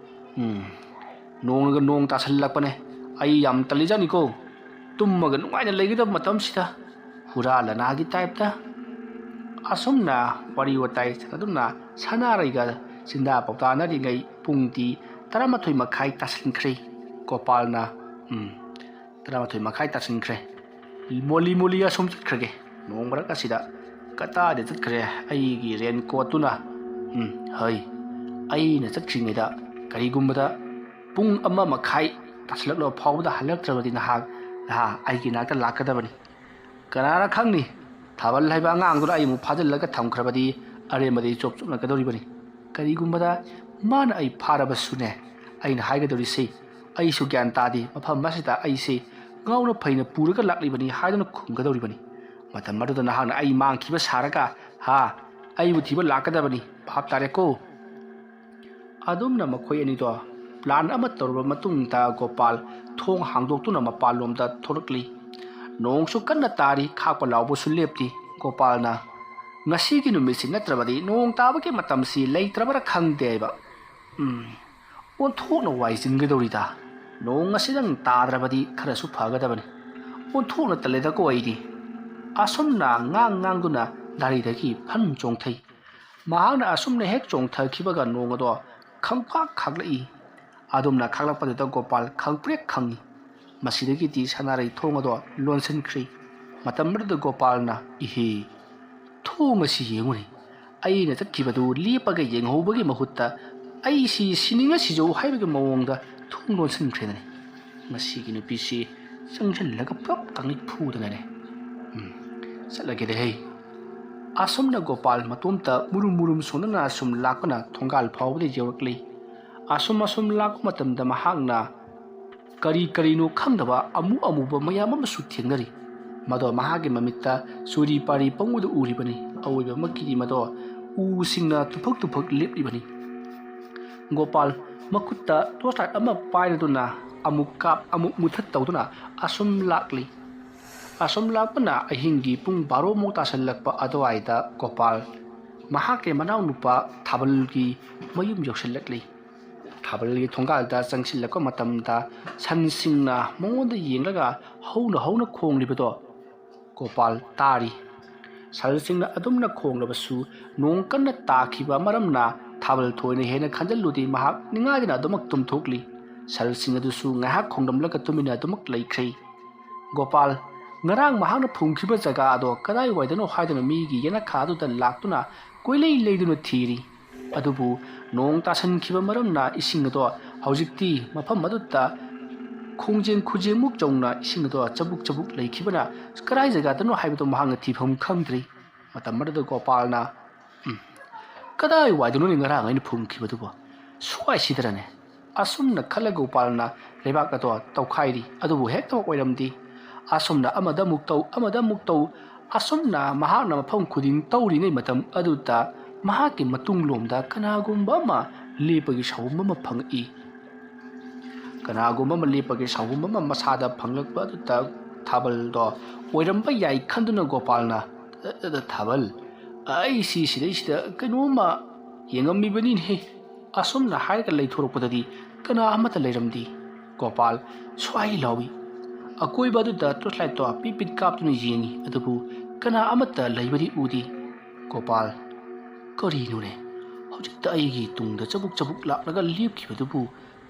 ꯎꯝ, ꯅꯣꯡꯅꯒ ꯅꯣꯡ ꯇꯥꯁꯜꯂꯛꯄꯅꯦ꯫ ꯑꯩ ꯌꯥꯝ ꯇꯜꯂꯤꯖꯥꯠꯅꯤꯀꯣ꯫ ꯇꯨꯝꯃꯒ ꯅꯨꯡꯉꯥꯏꯅ ꯂꯩꯒꯗꯕ ꯃꯇꯝꯁꯤꯗ ꯍꯨꯔꯥ ꯂꯅꯥꯒꯤ ꯇꯥꯏꯞꯇ꯫ ꯑꯁꯨꯝꯅ ꯋꯥꯔꯤ ꯋꯥꯇꯥꯏ ꯁꯥꯟꯅꯗꯨꯅ ꯁꯅꯥꯔꯩꯒ ꯆꯤꯟꯗꯥ ꯄꯥꯎꯇꯥꯅꯔꯤꯉꯩ ꯄꯨꯡꯗꯤ ꯇꯔꯥꯃꯥꯊꯣꯏ ꯃꯈꯥꯏ ꯇꯥꯁꯤꯟꯈ꯭ꯔꯦ꯫ ꯒꯣꯄꯥꯜꯅ, "ꯎꯝ, ꯇꯔꯥꯃꯥꯊꯣꯏ ꯃꯈꯥꯏ ꯇꯥꯁꯤꯟꯈ꯭ꯔꯦ꯫ ꯃꯣꯂꯤ ꯃꯣꯂꯤ ꯑꯁꯨꯝ ꯆꯠꯈ꯭ꯔꯒꯦ꯫ ꯅꯣꯡ ꯃꯔꯛ ꯑꯁꯤꯗ ꯀꯗꯥꯏꯗ ꯆꯠꯈ꯭ꯔꯦ ꯑꯩꯒꯤ ꯔꯦꯟ ꯀꯣꯠꯇꯨꯅ? ꯎꯝ, ꯍꯩ, ꯑꯩꯅ ꯆꯠꯈ꯭ꯔꯤꯉꯩꯗ ꯀꯔꯤꯒꯨꯝꯕꯗ ꯄꯨꯡ ꯑꯃ ꯃꯈꯥꯏ ꯇꯥꯁꯤꯜꯂꯛꯂꯕ ꯐꯥꯎꯕꯗ ꯍꯜꯂꯛꯇ꯭ꯔꯕꯗꯤ ꯅꯍꯥꯛ, ꯅꯍꯥ, ꯑꯩꯒꯤ ꯅꯥꯛꯇ ꯂꯥꯛꯀꯗꯕꯅꯤ꯫ ꯀꯅꯥꯅ ꯈꯪꯅꯤ? ꯊꯥꯕꯜ ꯍꯥꯏꯕ ꯑꯉꯥꯡꯗꯨꯅ ꯑꯩ ꯑꯃꯨꯛ ꯐꯥꯖꯤꯜꯂꯒ ꯊꯝꯈ꯭ꯔꯕꯗꯤ ꯑꯔꯦꯝꯕꯗ ꯆꯣꯞ ꯆꯣꯞꯅꯒꯗꯧꯔꯤꯕꯅꯤ꯫ ꯀꯔꯤꯒꯨꯝꯕꯗ ꯃꯥꯅ ꯑꯩ ꯐꯥꯔꯕꯁꯨꯅꯦ, ꯑꯩꯅ ꯍꯥꯏꯒꯗꯧꯔꯤꯁꯤ, ꯑꯩꯁꯨ ꯒ꯭ꯌꯥꯟ ꯇꯥꯗꯦ, ꯃꯐꯝ ꯑꯁꯤꯗ ꯑꯩꯁꯤ ꯉꯥꯎꯅ ꯐꯩꯅ ꯄꯨꯔꯒ ꯂꯥꯛꯂꯤꯕꯅꯤ ꯍꯥꯏꯗꯨꯅ ꯈꯨꯝꯒꯗꯧꯔꯤꯕꯅꯤ꯫ ꯃꯇꯝ ꯑꯗꯨꯗ ꯅꯍꯥꯛꯅ ꯑꯩ ꯃꯥꯡꯈꯤꯕ ꯁꯥꯔꯒ, ꯍꯥ, ꯑꯩꯕꯨ ꯊꯤꯕ ꯂꯥꯛꯀꯗꯕꯅꯤ꯫ ꯚꯥꯞ ꯇꯥꯔꯦꯀꯣ? ꯑꯗꯨꯝꯅ ꯃꯈꯣꯏ ꯑꯅꯤꯗꯣ ꯄ꯭ꯂꯥꯟ ꯑꯃ ꯇꯧꯔꯕ ꯃꯇꯨꯡꯗ ꯒꯣꯄꯥꯜ ꯊꯣꯡ ꯍꯥꯡꯗꯣꯛꯇꯨꯅ ꯃꯄꯥꯟꯂꯣꯝꯗ ꯊꯣꯛꯂꯛꯂꯤ꯫ ꯅꯣꯡꯁꯨ ꯀꯟꯅ ꯇꯥꯔꯤ, ꯈꯥꯛꯄ ꯂꯥꯎꯕꯁꯨ ꯂꯦꯞꯇꯦ꯫ ꯒꯣꯄꯥꯜꯅ, "ꯉꯁꯤꯒꯤ ꯅꯨꯃꯤꯠꯁꯤ ꯅꯠꯇ꯭ꯔꯕꯗꯤ ꯅꯣꯡ ꯇꯥꯕꯒꯤ ꯃꯇꯝꯁꯤ ꯂꯩꯇ꯭ꯔꯕꯔꯥ ꯈꯪꯗꯦ ꯍꯥꯏꯕ꯫ ꯎꯝ, ꯑꯣꯟꯊꯣꯛꯅ ꯋꯥꯏꯁꯤꯟꯒꯗꯧꯔꯤꯗ꯫ ꯅꯣꯡ ꯑꯁꯤꯗꯪ ꯇꯥꯗ꯭ꯔꯕꯗꯤ ꯈꯔꯁꯨ ꯐꯒꯗꯕꯅꯤ꯫ ꯑꯣꯟꯊꯣꯛꯅ ꯇꯜꯂꯦꯗꯀꯣ ꯑꯩꯗꯤ"꯫ ꯑꯁꯨꯝꯅ ꯉꯥꯡ ꯉꯥꯡꯗꯨꯅ ꯒꯥꯔꯤꯗꯒꯤ ꯐꯟ ꯆꯣꯡꯊꯩ꯫ ꯃꯍꯥꯛꯅ ꯑꯁꯨꯝꯅ ꯍꯦꯛ ꯆꯣꯡꯊꯈꯤꯕꯒ ꯅꯣꯡ ꯑꯗꯣ ꯈꯪꯄꯥꯛ ꯈꯥꯛꯂꯛꯏ꯫ ꯑꯗꯨꯝꯅ ꯈꯥꯛꯂꯛꯄꯗꯨꯗ ꯒꯣꯄꯥꯜ ꯈꯪꯄ꯭ꯔꯦꯛ ꯈꯪꯏ꯫ ꯃꯁꯤꯗꯒꯤꯗꯤ ꯁꯅꯥꯔꯩ ꯊꯣꯡ ꯑꯗꯣ ꯂꯣꯟꯁꯤꯟꯈ꯭ꯔꯦ꯫ ꯃꯇꯝ ꯑꯗꯨꯗ ꯒꯣꯄꯥꯜꯅ, "ꯏꯍꯦ, ꯊꯣꯡ ꯑꯁꯤ ꯌꯦꯡꯉꯨꯅꯦ, ꯑꯩꯅ ꯆꯠꯈꯤꯕꯗꯨ ꯂꯦꯞꯄꯒ ꯌꯦꯡꯍꯧꯕꯒꯤ ꯃꯍꯨꯠꯇ ꯑꯩꯁꯤ ꯁꯤꯅꯤꯡꯉ ꯁꯤꯖꯧ ꯍꯥꯏꯕꯒꯤ ꯃꯑꯣꯡꯗ ꯊꯣꯡ ꯂꯣꯟꯁꯤꯟꯈ꯭ꯔꯦꯗꯅꯦ꯫ ꯃꯁꯤꯒꯤ ꯅꯨꯄꯤꯁꯤ ꯆꯪꯁꯤꯜꯂꯒ ꯄꯨꯂꯞ ꯀꯥꯡꯂꯤꯛ ꯐꯨꯗꯅꯅꯦ꯫ ꯎꯝ, ꯆꯠꯂꯒꯦꯗ ꯍꯦ"꯫ ꯑꯁꯨꯝꯅ ꯒꯣꯄꯥꯜ ꯃꯇꯣꯝꯇ ꯃꯨꯔꯨꯝ ꯃꯨꯔꯨꯝ ꯁꯣꯟꯗꯨꯅ ꯑꯁꯨꯝ ꯂꯥꯛꯄꯅ ꯊꯣꯡꯒꯥꯜ ꯐꯥꯎꯕꯗ ꯌꯧꯔꯛꯂꯤ꯫ ꯑꯁꯨꯝ ꯑꯁꯨꯝ ꯂꯥꯛꯄ ꯃꯇꯝꯗ ꯃꯍꯥꯛꯅ ꯀꯔꯤ ꯀꯔꯤꯅꯣ ꯈꯪꯗꯕ ꯑꯃꯨ ꯑꯃꯨꯕ ꯃꯌꯥꯝ ꯑꯃꯁꯨ ꯊꯦꯡꯅꯔꯤ꯫ ꯃꯗꯣ ꯃꯍꯥꯛꯀꯤ ꯃꯃꯤꯠꯇ ꯆꯨꯔꯤ ꯄꯥꯔꯤ ꯄꯪꯎꯗ ꯎꯔꯤꯕꯅꯤ꯫ ꯑꯑꯣꯏꯕꯃꯛꯀꯤꯗꯤ ꯃꯗꯣ ꯎꯁꯤꯡꯅ ꯇꯨꯐꯛ ꯇꯨꯐꯛ ꯂꯦꯞꯂꯤꯕꯅꯤ꯫ ꯒꯣꯄꯥꯜ ꯃꯈꯨꯠꯇ ꯇꯣꯔꯆ ꯂꯥꯏꯠ ꯑꯃ ꯄꯥꯏꯔꯗꯨꯅ ꯑꯃꯨꯛ ꯀꯥꯞ ꯑꯃꯨꯛ ꯃꯨꯊꯠ ꯇꯧꯗꯨꯅ ꯑꯁꯨꯝ ꯂꯥꯛꯂꯤ꯫ ꯑꯁꯨꯝ ꯂꯥꯛꯄꯅ ꯑꯍꯤꯡꯒꯤ ꯄꯨꯡ ꯕꯥꯔꯣꯃꯨꯛ ꯇꯥꯁꯤꯜꯂꯛꯄ ꯑꯗꯨꯋꯥꯏꯗ ꯒꯣꯄꯥꯜ ꯃꯍꯥꯛꯀꯤ ꯃꯅꯥꯎꯅꯨꯄꯥ ꯊꯥꯕꯜꯒꯤ ꯃꯌꯨꯝ ꯌꯧꯁꯤꯜꯂꯛꯂꯤ꯫ ꯊꯥꯕꯜꯒꯤ ꯊꯣꯡꯒꯥꯜꯗ ꯆꯪꯁꯤꯜꯂꯛꯄ ꯃꯇꯝꯗ ꯁꯟꯁꯤꯡꯅ ꯃꯉꯣꯟꯗ ꯌꯦꯡꯂꯒ ꯍꯧꯅ ꯍꯧꯅ ꯈꯣꯡꯂꯤꯕꯗꯣ ꯒꯣꯄꯥꯜ ꯇꯥꯔꯤ꯫ ꯁꯟꯁꯤꯡꯅ ꯑꯗꯨꯝꯅ ꯈꯣꯡꯂꯕꯁꯨ ꯅꯣꯡ ꯀꯟꯅ ꯇꯥꯈꯤꯕ ꯃꯔꯝꯅ ꯊꯥꯕꯜ ꯊꯣꯏꯅ ꯍꯦꯟꯅ ꯈꯟꯖꯤꯜꯂꯨꯗꯦ꯫ ꯃꯍꯥꯛ ꯅꯤꯡꯉꯥꯏꯗꯅ ꯑꯗꯨꯃꯛ ꯇꯨꯝꯊꯣꯛꯂꯤ꯫ ꯁꯟꯁꯤꯡ ꯑꯗꯨꯁꯨ ꯉꯥꯏꯍꯥꯛ ꯈꯣꯡꯂꯝꯂꯒ ꯇꯨꯃꯤꯟꯅ ꯑꯗꯨꯃꯛ ꯂꯩꯈ꯭ꯔꯦ꯫ ꯒꯣꯄꯥꯜ ꯉꯔꯥꯡ ꯃꯍꯥꯛꯅ ꯐꯨꯝꯈꯤꯕ ꯖꯒꯥ ꯑꯗꯣ ꯀꯗꯥꯏꯋꯥꯏꯗꯅꯣ ꯍꯥꯏꯗꯨꯅ ꯃꯤꯒꯤ ꯌꯦꯅꯈꯥ ꯑꯗꯨꯗ ꯂꯥꯛꯇꯨꯅ ꯀꯣꯏꯂꯩ ꯂꯩꯗꯨꯅ ꯊꯤꯔꯤ꯫ ꯑꯗꯨꯕꯨ ꯅꯣꯡ ꯇꯥꯁꯤꯟꯈꯤꯕ ꯃꯔꯝꯅ ꯏꯁꯤꯡ ꯑꯗꯣ ꯍꯧꯖꯤꯛꯇꯤ ꯃꯐꯝ ꯑꯗꯨꯗ ꯈꯣꯡꯖꯦꯡ ꯈꯨꯖꯦꯡꯃꯨꯛ ꯆꯥꯎꯅ ꯏꯁꯤꯡ ꯑꯗꯣ ꯆꯕꯨꯛ ꯆꯕꯨꯛ ꯂꯩꯈꯤꯕꯅ ꯀꯗꯥꯏ ꯖꯒꯥꯗꯅꯣ ꯍꯥꯏꯕꯗꯣ ꯃꯍꯥꯛꯅ ꯊꯤꯐꯝ ꯈꯪꯗ꯭ꯔꯤ꯫ ꯃꯇꯝ ꯑꯗꯨꯗ ꯒꯣꯄꯥꯜꯅ, "ꯎꯝ, ꯀꯗꯥꯏ ꯋꯥꯏꯗꯅꯣꯅꯦ ꯉꯔꯥꯡ ꯑꯩꯅ ꯐꯨꯝꯈꯤꯕꯗꯨꯕꯣ? ꯁ꯭ꯋꯥꯏꯁꯤꯗꯔꯅꯦ?" ꯑꯁꯨꯝꯅ ꯈꯜꯂꯒ ꯒꯣꯄꯥꯜꯅ ꯂꯩꯕꯥꯛ ꯑꯗꯣ ꯇꯧꯈꯥꯏꯔꯤ꯫ ꯑꯗꯨꯕꯨ ꯍꯦꯛꯇꯃꯛ ꯑꯣꯏꯔꯝꯗꯦ꯫ ꯑꯁꯨꯝꯅ ꯑꯃꯗ ꯑꯃꯨꯛ ꯇꯧ, ꯑꯃꯗ ꯑꯃꯨꯛ ꯇꯧ꯫ ꯑꯁꯨꯝꯅ ꯃꯍꯥꯛꯅ ꯃꯐꯝ ꯈꯨꯗꯤꯡ ꯇꯧꯔꯤꯉꯩ ꯃꯇꯝ ꯑꯗꯨꯗ ꯃꯍꯥꯛꯀꯤ ꯃꯇꯨꯡꯂꯣꯝꯗ ꯀꯅꯥꯒꯨꯝꯕ ꯑꯃ ꯂꯦꯞꯄꯒꯤ ꯁꯥꯎꯍꯨꯝ ꯑꯃ ꯐꯪꯉꯛꯏ꯫ ꯀꯅꯥꯒꯨꯝꯕ ꯑꯃ ꯂꯦꯞꯄꯒꯤ ꯁꯥꯎꯍꯨꯝ ꯑꯃ ꯃꯁꯥꯗ ꯐꯪꯂꯛꯄ ꯑꯗꯨꯗ ꯊꯥꯕꯜꯗꯣ ꯑꯣꯏꯔꯝꯕ ꯌꯥꯏ ꯈꯟꯗꯨꯅ ꯒꯣꯄꯥꯜꯅ, "ꯑ, ꯑ, ꯊꯥꯕꯜ, ꯑꯩꯁꯤ ꯁꯤꯗꯩꯁꯤꯗ ꯀꯩꯅꯣꯝꯃ ꯌꯦꯡꯉꯝꯃꯤꯕꯅꯤꯅꯦ" ꯑꯁꯨꯝꯅ ꯍꯥꯏꯔꯒ ꯂꯩꯊꯣꯔꯛꯄꯗꯗꯤ ꯀꯅꯥ ꯑꯃꯠꯇ ꯂꯩꯔꯝꯗꯦ꯫ ꯒꯣꯄꯥꯜ ꯁ꯭ꯋꯥꯏ ꯂꯥꯎꯏ꯫ ꯑꯀꯣꯏꯕ ꯑꯗꯨꯗ ꯇꯣꯔꯆ ꯂꯥꯏꯠꯇꯣ ꯄꯤꯠ ꯄꯤꯠ ꯀꯥꯞꯇꯨꯅ ꯌꯦꯡꯏ, ꯑꯗꯨꯕꯨ ꯀꯅꯥ ꯑꯃꯠꯇ ꯂꯩꯕꯗꯤ ꯎꯗꯦ꯫ ꯒꯣꯄꯥꯜ, "ꯀꯔꯤꯅꯣꯅꯦ? ꯍꯧꯖꯤꯛꯇ ꯑꯩꯒꯤ ꯇꯨꯡꯗ ꯆꯕꯨꯛ ꯆꯕꯨꯛ ꯂꯥꯛꯂꯒ ꯂꯦꯞꯈꯤꯕꯗꯨꯕꯨ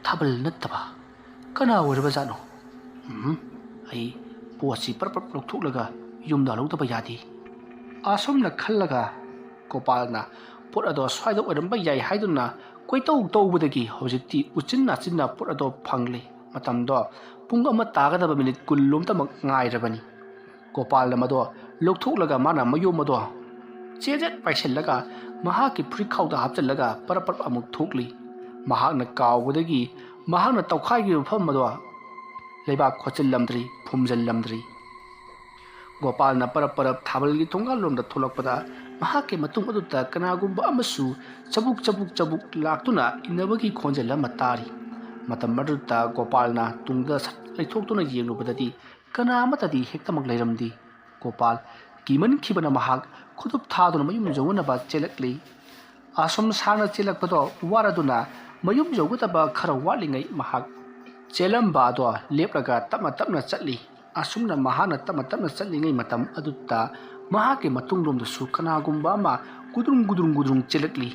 ꯊꯥꯕꯜ ꯅꯠꯇꯕ ꯀꯅꯥ ꯑꯣꯏꯔꯕꯖꯥꯠꯅꯣ? ꯎꯝ, ꯑꯩ ꯄꯣꯠꯁꯤ ꯄꯔꯞ ꯄꯔꯞ ꯂꯧꯊꯣꯛꯂꯒ ꯌꯨꯝꯗ ꯍꯜꯍꯧꯗꯕ ꯌꯥꯗꯦ" ꯑꯁꯨꯝꯅ ꯈꯜꯂꯒ ꯒꯣꯄꯥꯜꯅ ꯄꯣꯠ ꯑꯗꯣ ꯁ꯭ꯋꯥꯏꯗ ꯑꯣꯏꯔꯝꯕ ꯌꯥꯏ ꯍꯥꯏꯗꯨꯅ ꯀꯣꯏꯇꯧ ꯇꯧꯕꯗꯒꯤ ꯍꯧꯖꯤꯛꯇꯤ ꯎꯆꯤꯟ ꯅꯥꯆꯤꯟꯅ ꯄꯣꯠ ꯑꯗꯣ ꯐꯪꯂꯦ꯫ ꯃꯇꯝꯗꯣ ꯄꯨꯡ ꯑꯃ ꯇꯥꯒꯗꯕ ꯃꯤꯅꯤꯠ ꯀꯨꯟ ꯂꯣꯝꯇꯃꯛ ꯉꯥꯏꯔꯕꯅꯤ꯫ ꯒꯣꯄꯥꯜꯅ ꯃꯗꯣ ꯂꯧꯊꯣꯛꯂꯒ ꯃꯥꯅ ꯃꯌꯣꯝ ꯑꯗꯣ ꯆꯦꯖꯠ ꯄꯥꯏꯁꯤꯜꯂꯒ ꯃꯍꯥꯛꯀꯤ ꯐꯨꯔꯤꯠꯈꯥꯎꯗ ꯍꯥꯞꯆꯤꯜꯂꯒ ꯄꯔꯞ ꯄꯔꯞ ꯑꯃꯨꯛ ꯊꯣꯛꯂꯤ꯫ ꯃꯍꯥꯛꯅ ꯀꯥꯎꯕꯗꯒꯤ ꯃꯍꯥꯛꯅ ꯇꯧꯈꯥꯏꯈꯤꯕ ꯃꯐꯝ ꯑꯗꯣ ꯂꯩꯕꯥꯛ ꯈꯣꯠꯆꯤꯜꯂꯝꯗ꯭ꯔꯤ, ꯐꯨꯝꯖꯤꯜꯂꯝꯗ꯭ꯔꯤ꯫ ꯒꯣꯄꯥꯜꯅ ꯄꯔꯞ ꯄꯔꯞ ꯊꯥꯕꯜꯒꯤ ꯊꯣꯡꯒꯥꯜꯂꯣꯝꯗ ꯊꯣꯛꯂꯛꯄꯗ ꯃꯍꯥꯛꯀꯤ ꯃꯇꯨꯡ ꯑꯗꯨꯗ ꯀꯅꯥꯒꯨꯝꯕ ꯑꯃꯁꯨ ꯆꯕꯨꯛ ꯆꯕꯨꯛ ꯆꯕꯨꯛ ꯂꯥꯛꯇꯨꯅ ꯏꯟꯅꯕꯒꯤ ꯈꯣꯟꯖꯦꯜ ꯑꯃ ꯇꯥꯔꯤ꯫ ꯃꯇꯝ ꯑꯗꯨꯗ ꯒꯣꯄꯥꯜꯅ ꯇꯨꯡꯗ ꯁꯠ ꯂꯩꯊꯣꯛꯇꯨꯅ ꯌꯦꯡꯂꯨꯕꯗꯗꯤ ꯀꯅꯥ ꯑꯃꯠꯇꯗꯤ ꯍꯦꯛꯇꯃꯛ ꯂꯩꯔꯝꯗꯦ꯫ ꯒꯣꯄꯥꯜ ꯀꯤꯃꯟꯈꯤꯕꯅ ꯃꯍꯥꯛ ꯈꯨꯗꯨꯞ ꯊꯥꯗꯨꯅ ꯃꯌꯨꯝ ꯌꯧꯅꯅꯕ ꯆꯦꯜꯂꯛꯂꯤ꯫ ꯑꯁꯨꯝ ꯁꯥꯡꯅ ꯆꯦꯜꯂꯛꯄꯗꯣ ꯋꯥꯔꯗꯨꯅ ꯃꯌꯨꯝ ꯌꯧꯒꯗꯕ ꯈꯔ ꯋꯥꯠꯂꯤꯉꯩ ꯃꯍꯥꯛ ꯆꯦꯜꯂꯝꯕ ꯑꯗꯣ ꯂꯦꯞꯂꯒ ꯇꯞꯅ ꯇꯞꯅ ꯆꯠꯂꯤ꯫ ꯑꯁꯨꯝꯅ ꯃꯍꯥꯛꯅ ꯇꯞꯅ ꯇꯞꯅ ꯆꯠꯂꯤꯉꯩ ꯃꯇꯝ ꯑꯗꯨꯗ ꯃꯍꯥꯛꯀꯤ ꯃꯇꯨꯡꯂꯣꯝꯗꯁꯨ ꯀꯅꯥꯒꯨꯝꯕ ꯑꯃ ꯒꯨꯗ꯭ꯔꯨꯡ ꯒꯨꯗ꯭ꯔꯨꯡ ꯒꯨꯗ꯭ꯔꯨꯡ ꯆꯦꯜꯂꯛꯂꯤ꯫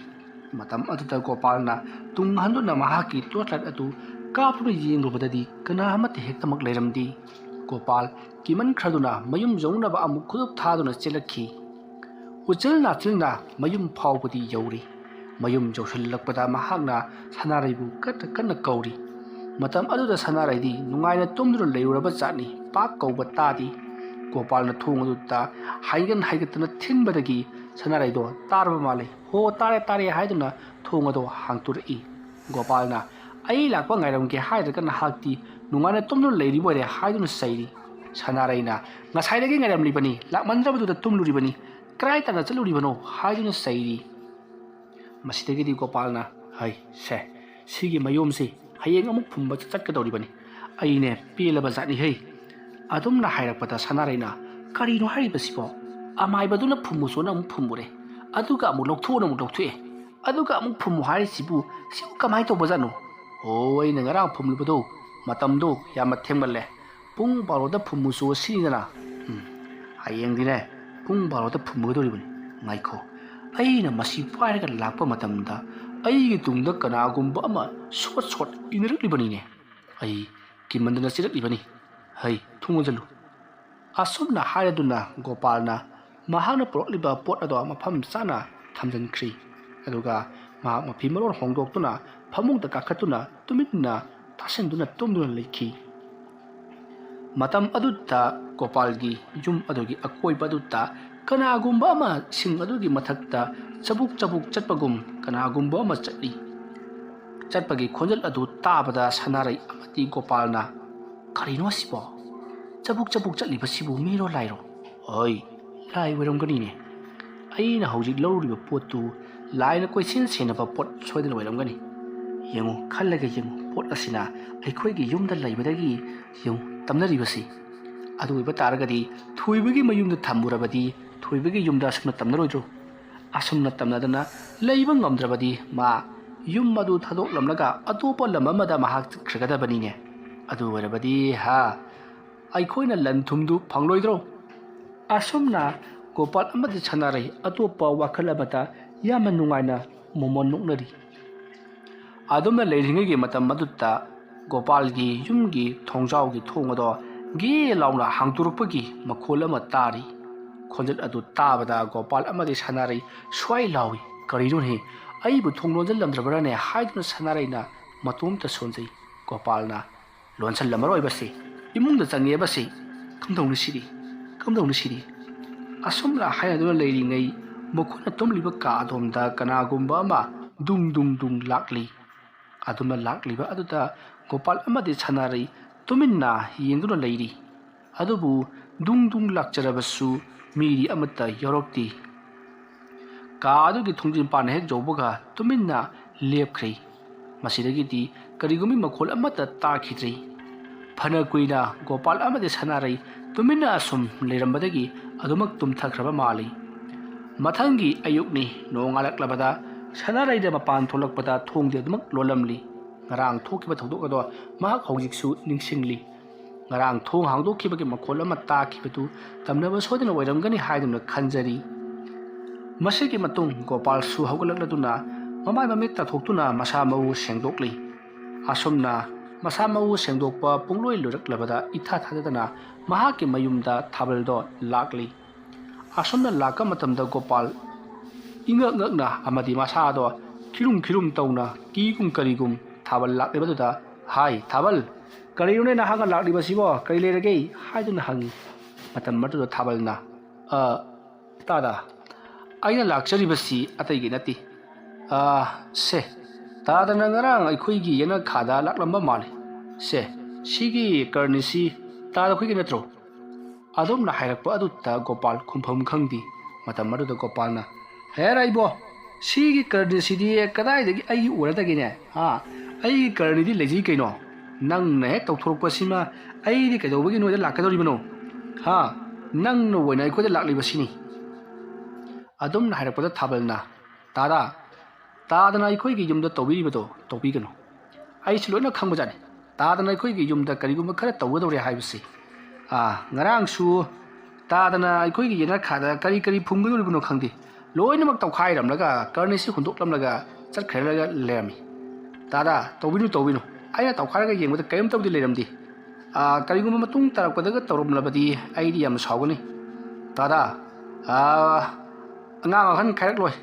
ꯃꯇꯝ ꯑꯗꯨꯗ ꯒꯣꯄꯥꯜꯅ ꯇꯨꯡ ꯍꯟꯗꯨꯅ ꯃꯍꯥꯛꯀꯤ ꯇꯣꯔꯆ ꯂꯥꯏꯠ ꯑꯗꯨ ꯀꯥꯞꯇꯨꯅ ꯌꯦꯡꯂꯨꯕꯗꯗꯤ ꯀꯅꯥ ꯑꯃꯠꯇ ꯍꯦꯛꯇꯃꯛ ꯂꯩꯔꯝꯗꯦ꯫ ꯒꯣꯄꯥꯜ ꯀꯤꯃꯟꯈ꯭ꯔꯗꯨꯅ ꯃꯌꯨꯝ ꯌꯧꯅꯕ ꯑꯃꯨꯛ ꯈꯨꯗꯨꯞ ꯊꯥꯗꯨꯅ ꯆꯦꯜꯂꯛꯈꯤ꯫ ꯎꯆꯤꯜ ꯅꯥꯆꯤꯜꯅ ꯃꯌꯨꯝ ꯐꯥꯎꯕꯗꯤ ꯌꯧꯔꯤ꯫ ꯃꯌꯨꯝ ꯌꯧꯁꯤꯜꯂꯛꯄꯗ ꯃꯍꯥꯛꯅ ꯁꯅꯥꯔꯩꯕꯨ ꯀꯟꯅ ꯀꯟꯅ ꯀꯧꯔꯤ꯫ ꯃꯇꯝ ꯑꯗꯨꯗ ꯁꯅꯥꯔꯩꯗꯤ ꯅꯨꯡꯉꯥꯏꯅ ꯇꯨꯝꯗꯨꯅ ꯂꯩꯔꯨꯔꯕ ꯖꯥꯠꯅꯤ꯫ ꯄꯥꯛ ꯀꯧꯕ ꯇꯥꯗꯦ꯫ ꯒꯣꯄꯥꯜꯅ ꯊꯣꯡ ꯑꯗꯨꯗ ꯍꯥꯏꯒꯟ ꯍꯥꯏꯒꯠꯇꯅ ꯊꯤꯟꯕꯗꯒꯤ ꯁꯅꯥꯔꯩꯗꯣ ꯇꯥꯔꯕ ꯃꯥꯜꯂꯦ꯫ "ꯍꯣ, ꯇꯥꯔꯦ, ꯇꯥꯔꯦ" ꯍꯥꯏꯗꯨꯅ ꯊꯣꯡ ꯑꯗꯣ ꯍꯥꯡꯇꯣꯔꯛꯏ꯫ ꯒꯣꯄꯥꯜꯅ, "ꯑꯩ ꯂꯥꯛꯄ ꯉꯥꯏꯔꯝꯒꯦ ꯍꯥꯏꯗ꯭ꯔꯒ ꯅꯍꯥꯛꯇꯤ ꯅꯨꯡꯉꯥꯏꯅ ꯇꯨꯝꯗꯨꯅ ꯂꯩꯔꯤꯕ ꯑꯣꯏꯔꯦ" ꯍꯥꯏꯗꯨꯅ ꯆꯩꯔꯤ꯫ ꯁꯅꯥꯔꯩꯅ, "ꯉꯁꯥꯏꯗꯒꯤ ꯉꯥꯏꯔꯝꯂꯤꯕꯅꯤ, ꯂꯥꯛꯃꯟꯗ꯭ꯔꯕꯗꯨꯗ ꯇꯨꯝꯂꯨꯔꯤꯕꯅꯤ, ꯀꯗꯥꯏ ꯇꯥꯟꯅ ꯆꯠꯂꯨꯔꯤꯕꯅꯣ?" ꯍꯥꯏꯗꯨꯅ ꯆꯩꯔꯤ꯫ ꯃꯁꯤꯗꯒꯤꯗꯤ ꯒꯣꯄꯥꯜꯅ, "ꯍꯩ, ꯁꯦ, ꯁꯤꯒꯤ ꯃꯌꯣꯝꯁꯤ ꯍꯌꯦꯡ ꯑꯃꯨꯛ ꯐꯨꯝꯕ ꯆꯠꯀꯗꯧꯔꯤꯕꯅꯤ꯫ ꯑꯩꯅꯦ ꯄꯦꯜꯂꯕ ꯖꯥꯠꯅꯤꯍꯦ꯫" ꯑꯗꯨꯝꯅ ꯍꯥꯏꯔꯛꯄꯗ ꯁꯅꯥꯔꯩꯅ, "ꯀꯔꯤꯅꯣ ꯍꯥꯏꯔꯤꯕꯁꯤꯕꯣ? ꯑꯃꯥꯏꯕꯗꯨꯅ ꯐꯨꯝꯃꯨꯁꯣꯅ ꯑꯃꯨꯛ ꯐꯨꯝꯃꯨꯔꯦ, ꯑꯗꯨꯒ ꯑꯃꯨꯛ ꯂꯧꯊꯣꯛꯑꯣꯅ ꯑꯃꯨꯛ ꯂꯧꯊꯣꯛꯑꯦ, ꯑꯗꯨꯒ ꯑꯃꯨꯛ ꯐꯨꯝꯃꯨ ꯍꯥꯏꯔꯤꯁꯤꯕꯨ ꯁꯤꯕꯨ ꯀꯃꯥꯏꯅ ꯇꯧꯕꯖꯥꯠꯅꯣ? ꯑꯣ, ꯑꯩꯅ ꯉꯔꯥꯡ ꯐꯨꯝꯂꯨꯕꯗꯣ ꯃꯇꯝꯗꯣ ꯌꯥꯝꯅ ꯊꯦꯡꯃꯜꯂꯦ꯫ ꯄꯨꯡ ꯕꯥꯔꯣꯗ ꯐꯨꯝꯃꯨꯁꯣ ꯁꯤꯅꯤꯗꯅ꯫ ꯎꯝ, ꯍꯌꯦꯡꯗꯤꯅꯦ ꯄꯨꯡ ꯕꯥꯔꯣꯗ ꯐꯨꯝꯒꯗꯧꯔꯤꯕꯅꯤ꯫ ꯉꯥꯏꯈꯣ, ꯑꯩꯅ ꯃꯁꯤ ꯄꯥꯏꯔꯒ ꯂꯥꯛꯄ ꯃꯇꯝꯗ ꯑꯩꯒꯤ ꯇꯨꯡꯗ ꯀꯅꯥꯒꯨꯝꯕ ꯑꯃ ꯁꯣꯠ ꯁꯣꯠ ꯏꯟꯅꯔꯛꯂꯤꯕꯅꯤꯅꯦ꯫ ꯑꯩ ꯀꯤꯃꯟꯗꯅ ꯆꯦꯜꯂꯛꯂꯤꯕꯅꯤ꯫ ꯍꯩ, ꯊꯣꯡ ꯂꯣꯟꯁꯤꯜꯂꯨ꯫" ꯑꯁꯨꯝꯅ ꯍꯥꯏꯔꯗꯨꯅ ꯒꯣꯄꯥꯜꯅ ꯃꯍꯥꯛꯅ ꯄꯨꯔꯛꯂꯤꯕ ꯄꯣꯠ ꯑꯗꯣ ꯃꯐꯝ ꯆꯥꯅ ꯊꯝꯖꯤꯟꯈ꯭ꯔꯤ꯫ ꯑꯗꯨꯒ ꯃꯍꯥꯛ ꯃꯐꯤ ꯃꯔꯣꯜ ꯍꯣꯡꯗꯣꯛꯇꯨꯅ ꯐꯃꯨꯡꯗ ꯀꯥꯈꯠꯇꯨꯅ ꯇꯨꯃꯤꯟꯅ ꯇꯥꯁꯤꯟꯗꯨꯅ ꯇꯨꯝꯗꯨꯅ ꯂꯩꯈꯤ꯫ ꯃꯇꯝ ꯑꯗꯨꯗ ꯒꯣꯄꯥꯜꯒꯤ ꯌꯨꯝ ꯑꯗꯨꯒꯤ ꯑꯀꯣꯏꯕ ꯑꯗꯨꯗ ꯀꯅꯥꯒꯨꯝꯕ ꯑꯃ ꯁꯤꯡ ꯑꯗꯨꯒꯤ ꯃꯊꯛꯇ ꯆꯕꯨꯛ ꯆꯕꯨꯛ ꯆꯠꯄꯒꯨꯝ ꯀꯅꯥꯒꯨꯝꯕ ꯑꯃ ꯆꯠꯂꯤ꯫ ꯆꯠꯄꯒꯤ ꯈꯣꯟꯖꯦꯜ ꯑꯗꯨ ꯇꯥꯕꯗ ꯁꯅꯥꯔꯩ ꯑꯃꯗꯤ ꯒꯣꯄꯥꯜꯅ, "ꯀꯔꯤꯅꯣ ꯑꯁꯤꯕꯣ? ꯆꯕꯨꯛ ꯆꯕꯨꯛ ꯆꯠꯂꯤꯕꯁꯤꯕꯨ ꯃꯤꯔꯣ ꯂꯥꯏꯔꯣ?" "ꯍꯣꯏ, ꯂꯥꯏ ꯑꯣꯏꯔꯝꯒꯅꯤꯅꯦ꯫ ꯑꯩꯅ ꯍꯧꯖꯤꯛ ꯂꯧꯔꯨꯔꯤꯕ ꯄꯣꯠꯇꯨ ꯂꯥꯏꯅ ꯀꯣꯏꯁꯦꯟ ꯁꯦꯟꯅꯕ ꯄꯣꯠ ꯁꯣꯏꯗꯅ ꯑꯣꯏꯔꯝꯒꯅꯤ꯫ ꯌꯦꯡꯉꯨ, ꯈꯜꯂꯒ ꯌꯦꯡꯉꯨ, ꯄꯣꯠ ꯑꯁꯤꯅ ꯑꯩꯈꯣꯏꯒꯤ ꯌꯨꯝꯗ ꯂꯩꯕꯗꯒꯤ, ꯌꯦꯡꯉꯨ, ꯇꯝꯅꯔꯤꯕꯁꯤ꯫ ꯑꯗꯨ ꯑꯣꯏꯕ ꯇꯥꯔꯒꯗꯤ ꯊꯣꯏꯕꯒꯤ ꯃꯌꯨꯝꯗ ꯊꯝꯃꯨꯔꯕꯗꯤ ꯊꯣꯏꯕꯒꯤ ꯌꯨꯝꯗ ꯑꯁꯨꯝꯅ ꯇꯝꯅꯔꯣꯏꯗ꯭ꯔꯣ? ꯑꯁꯨꯝꯅ ꯇꯝꯅꯗꯅ ꯂꯩꯕ ꯉꯝꯗ꯭ꯔꯕꯗꯤ ꯃꯥ ꯌꯨꯝ ꯑꯗꯨ ꯊꯥꯗꯣꯛꯂꯝꯂꯒ ꯑꯇꯣꯞꯄ ꯂꯝ ꯑꯃꯗ ꯃꯍꯥꯛ ꯆꯠꯈ꯭ꯔꯒꯗꯕꯅꯤꯅꯦ꯫ ꯑꯗꯨ ꯑꯣꯏꯔꯕꯗꯤ, ꯍꯥ, ꯑꯩꯈꯣꯏꯅ ꯂꯟ ꯊꯨꯝꯗꯨ ꯐꯪꯂꯣꯏꯗ꯭ꯔꯣ?" ꯑꯁꯨꯝꯅ ꯒꯣꯄꯥꯜ ꯑꯃꯗꯤ ꯁꯅꯥꯔꯩ ꯑꯇꯣꯞꯄ ꯋꯥꯈꯜ ꯑꯃꯗ ꯌꯥꯝꯅ ꯅꯨꯡꯉꯥꯏꯅ ꯃꯣꯃꯣꯟ ꯅꯣꯛꯅꯔꯤ꯫ ꯑꯗꯨꯝꯅ ꯂꯩꯔꯤꯉꯩꯒꯤ ꯃꯇꯝ ꯑꯗꯨꯗ ꯒꯣꯄꯥꯜꯒꯤ ꯌꯨꯝꯒꯤ ꯊꯣꯡꯖꯥꯎꯒꯤ ꯊꯣꯡ ꯑꯗꯣ ꯒꯦ ꯂꯥꯎꯅ ꯍꯥꯡꯗꯣꯔꯛꯄꯒꯤ ꯃꯈꯣꯜ ꯑꯃ ꯇꯥꯔꯤ꯫ ꯈꯣꯟꯖꯦꯜ ꯑꯗꯨ ꯇꯥꯕꯗ ꯒꯣꯄꯥꯜ ꯑꯃꯗꯤ ꯁꯅꯥꯔꯩ ꯁ꯭ꯋꯥꯏ ꯂꯥꯎꯏ, "ꯀꯔꯤꯅꯣꯅꯦ, ꯑꯩꯕꯨ ꯊꯣꯡ ꯂꯣꯟꯁꯤꯜꯂꯝꯗ꯭ꯔꯕ꯭ꯔꯥꯅꯦ?" ꯍꯥꯏꯗꯨꯅ ꯁꯅꯥꯔꯩꯅ ꯃꯇꯣꯝꯇ ꯁꯣꯟꯖꯩ꯫ ꯒꯣꯄꯥꯜꯅ, "ꯂꯣꯟꯁꯤꯜꯂꯝꯃꯔꯣꯏꯕꯁꯤ, ꯏꯃꯨꯡꯗ ꯆꯪꯉꯦꯕꯁꯤ꯫ ꯀꯝꯗꯧꯅꯤ ꯁꯤꯗꯤ? ꯀꯝꯗꯧꯅꯤ ꯁꯤꯗꯤ?" ꯑꯁꯨꯝꯅ ꯍꯥꯏꯅꯗꯨꯅ ꯂꯩꯔꯤꯉꯩ ꯃꯈꯣꯏꯅ ꯇꯨꯝꯂꯤꯕ ꯀꯥ ꯑꯗꯣꯝꯗ ꯀꯅꯥꯒꯨꯝꯕ ꯑꯃ ꯗꯨꯡ ꯗꯨꯡ ꯗꯨꯡ ꯂꯥꯛꯂꯤ꯫ ꯑꯗꯨꯝꯅ ꯂꯥꯛꯂꯤꯕ ꯑꯗꯨꯗ ꯒꯣꯄꯥꯜ ꯑꯃꯗꯤ ꯁꯅꯥꯔꯩ ꯇꯨꯃꯤꯟꯅ ꯌꯦꯡꯗꯨꯅ ꯂꯩꯔꯤ꯫ ꯑꯗꯨꯕꯨ ꯗꯨꯡ ꯗꯨꯡ ꯂꯥꯛꯆꯔꯕꯁꯨ ꯃꯤꯗꯤ ꯑꯃꯠꯇ ꯌꯥꯎꯔꯛꯇꯦ꯫ ꯀꯥ ꯑꯗꯨꯒꯤ ꯊꯣꯡꯖꯤꯟ ꯄꯥꯟ ꯍꯦꯛ ꯌꯧꯕꯒ ꯇꯨꯃꯤꯟꯅ ꯂꯦꯞꯈ꯭ꯔꯦ꯫ ꯃꯁꯤꯗꯒꯤꯗꯤ ꯀꯔꯤꯒꯨꯝꯕ ꯃꯈꯣꯜ ꯑꯃꯠꯇ ꯇꯥꯈꯤꯗ꯭ꯔꯦ꯫ ꯐꯅ ꯀꯨꯏꯅ ꯒꯣꯄꯥꯜ ꯑꯃꯗꯤ ꯁꯅꯥꯔꯩ ꯇꯨꯃꯤꯟꯅ ꯑꯁꯨꯝ ꯂꯩꯔꯝꯕꯗꯒꯤ ꯑꯗꯨꯃꯛ ꯇꯨꯝꯊꯈ꯭ꯔꯕ ꯃꯥꯜꯂꯤ꯫ ꯃꯊꯪꯒꯤ ꯑꯌꯨꯛꯅꯤ꯫ ꯅꯣꯡꯉꯥꯜꯂꯛꯂꯕꯗ ꯁꯅꯥꯔꯩꯗ ꯃꯄꯥꯟ ꯊꯣꯛꯂꯛꯄꯗ ꯊꯣꯡꯗꯤ ꯑꯗꯨꯃꯛ ꯂꯣꯜꯂꯝꯂꯤ꯫ ꯉꯔꯥꯡ ꯊꯣꯛꯈꯤꯕ ꯊꯧꯗꯣꯛ ꯑꯗꯣ ꯃꯍꯥꯛ ꯍꯧꯖꯤꯛꯁꯨ ꯅꯤꯡꯁꯤꯡꯂꯤ꯫ ꯉꯔꯥꯡ ꯊꯣꯡ ꯍꯥꯡꯗꯣꯛꯈꯤꯕꯒꯤ ꯃꯈꯣꯜ ꯑꯃ ꯇꯥꯈꯤꯕꯗꯨ ꯇꯝꯅꯕ ꯁꯣꯏꯗꯅ ꯑꯣꯏꯔꯝꯒꯅꯤ ꯍꯥꯏꯗꯨꯅ ꯈꯟꯖꯔꯤ꯫ ꯃꯁꯤꯒꯤ ꯃꯇꯨꯡ ꯒꯣꯄꯥꯜꯁꯨ ꯍꯧꯒꯠꯂꯛꯂꯗꯨꯅ ꯃꯃꯥꯏ ꯃꯃꯤꯠ ꯇꯥꯊꯣꯛꯇꯨꯅ ꯃꯁꯥ ꯃꯎ ꯁꯦꯡꯗꯣꯛꯂꯤ꯫ ꯑꯁꯨꯝꯅ ꯃꯁꯥ ꯃꯎ ꯁꯦꯡꯗꯣꯛꯄ ꯄꯨꯡꯂꯣꯏ ꯂꯣꯏꯔꯛꯂꯕꯗ ꯏꯊꯥ ꯊꯥꯖꯗꯅ ꯃꯍꯥꯛꯀꯤ ꯃꯌꯨꯝꯗ ꯊꯥꯕꯜꯗꯣ ꯂꯥꯛꯂꯤ꯫ ꯑꯁꯨꯝꯅ ꯂꯥꯛꯄ ꯃꯇꯝꯗ ꯒꯣꯄꯥꯜ ꯏꯉꯛ ꯉꯛꯅ ꯑꯃꯗꯤ ꯃꯁꯥꯗꯣ ꯈꯤꯔꯨꯝ ꯈꯤꯔꯨꯝ ꯇꯧꯅ ꯀꯤꯒꯨꯝ ꯀꯔꯤꯒꯨꯝ ꯊꯥꯕꯜ ꯂꯥꯛꯂꯤꯕꯗꯨꯗ, "ꯍꯥꯏ ꯊꯥꯕꯜ, ꯀꯔꯤꯅꯣꯅꯦ ꯅꯍꯥꯛꯅ ꯂꯥꯛꯂꯤꯕꯁꯤꯕꯣ? ꯀꯔꯤ ꯂꯩꯔꯒꯦ?" ꯍꯥꯏꯗꯨꯅ ꯍꯪꯉꯤ꯫ ꯃꯇꯝ ꯑꯗꯨꯗ ꯊꯥꯕꯜꯅ, "ꯑ, ꯇꯥꯗ, ꯑꯩꯅ ꯂꯥꯛꯆꯔꯤꯕꯁꯤ ꯑꯇꯩꯒꯤ ꯅꯠꯇꯦ꯫ ꯑ, ꯁꯦ, ꯇꯥꯗꯅ ꯉꯔꯥꯡ ꯑꯩꯈꯣꯏꯒꯤ ꯌꯦꯅꯈꯥꯗ ꯂꯥꯛꯂꯝꯕ ꯃꯥꯜꯂꯤ꯫ ꯁꯦ, ꯁꯤꯒꯤ ꯀꯔꯅꯤꯁꯤ ꯇꯥꯗ ꯑꯩꯈꯣꯏꯒꯤ ꯅꯠꯇ꯭ꯔꯣ?" ꯑꯗꯣꯝꯅ ꯍꯥꯏꯔꯛꯄ ꯑꯗꯨꯗ ꯒꯣꯄꯥꯜ ꯈꯨꯝꯐꯝ ꯈꯪꯗꯦ꯫ ꯃꯇꯝ ꯑꯗꯨꯗ ꯒꯣꯄꯥꯜꯅ, "ꯍꯦꯔꯥ ꯏꯕꯣ, ꯁꯤꯒꯤ ꯀꯔꯅꯤꯁꯤꯗꯤ ꯀꯗꯥꯏꯗꯒꯤ ꯑꯩꯒꯤ ꯑꯣꯏꯔꯗꯒꯦꯅꯦ? ꯍꯥ? ꯑꯩꯒꯤ ꯀꯔꯅꯤꯗꯤ ꯂꯩꯖꯩ ꯀꯩꯅꯣ꯫ ꯅꯪꯅ ꯍꯦꯛ ꯇꯧꯊꯣꯔꯛꯄꯁꯤꯃ ꯑꯩꯗꯤ ꯀꯩꯗꯧꯕꯒꯤ ꯅꯣꯏꯗ ꯂꯥꯛꯀꯗꯧꯔꯤꯕꯅꯣ? ꯍꯥ? ꯅꯪꯅ ꯑꯣꯏꯅ ꯑꯩꯈꯣꯏꯗ ꯂꯥꯛꯂꯤꯕꯁꯤꯅꯤ꯫" ꯑꯗꯨꯝꯅ ꯍꯥꯏꯔꯛꯄꯗ ꯊꯥꯕꯜꯅ, "ꯇꯥꯗ, ꯇꯥꯗꯅ ꯑꯩꯈꯣꯏꯒꯤ ꯌꯨꯝꯗ ꯇꯧꯕꯤꯔꯤꯕꯗꯣ ꯇꯧꯕꯤꯒꯅꯨ꯫ ꯑꯩꯁꯨ ꯂꯣꯏꯅ ꯈꯪꯕꯖꯥꯠꯅꯤ꯫ ꯇꯥꯗꯅ ꯑꯩꯈꯣꯏꯒꯤ ꯌꯨꯝꯗ ꯀꯔꯤꯒꯨꯝꯕ ꯈꯔ ꯇꯧꯒꯗꯧꯔꯦ ꯍꯥꯏꯕꯁꯤ꯫ ꯑꯥ, ꯉꯔꯥꯡꯁꯨ ꯇꯥꯗꯅ ꯑꯩꯈꯣꯏꯒꯤ ꯌꯦꯅꯈꯥꯗ ꯀꯔꯤ ꯀꯔꯤ ꯐꯨꯝꯒꯗꯧꯔꯤꯕꯅꯣ ꯈꯪꯗꯦ꯫ ꯂꯣꯏꯅꯃꯛ ꯇꯧꯈꯥꯏꯔꯝꯂꯒ ꯀꯔꯅꯤꯁꯤ ꯍꯨꯟꯗꯣꯛꯂꯝꯂꯒ ꯆꯠꯈ꯭ꯔꯒ ꯂꯩꯔꯝꯃꯤ꯫ ꯇꯥꯗ, ꯇꯧꯕꯤꯅꯨ, ꯇꯧꯕꯤꯅꯨ꯫ ꯑꯩꯅ ꯇꯧꯈꯥꯏꯔꯒ ꯌꯦꯡꯕꯗ ꯀꯔꯤꯝꯇꯕꯨꯗꯤ ꯂꯩꯔꯝꯗꯦ꯫ ꯑꯥ, ꯀꯔꯤꯒꯨꯝꯕ ꯃꯇꯨꯡ ꯇꯥꯔꯛꯄꯗꯒ ꯇꯧꯔꯝꯂꯕꯗꯤ ꯑꯩꯗꯤ ꯌꯥꯝꯅ ꯁꯥꯎꯒꯅꯤ꯫ ꯇꯥꯗ, ꯑꯥ, ꯑꯉꯥꯡ ꯑꯍꯟ ꯈꯥꯏꯔꯛꯂꯣꯏ꯫"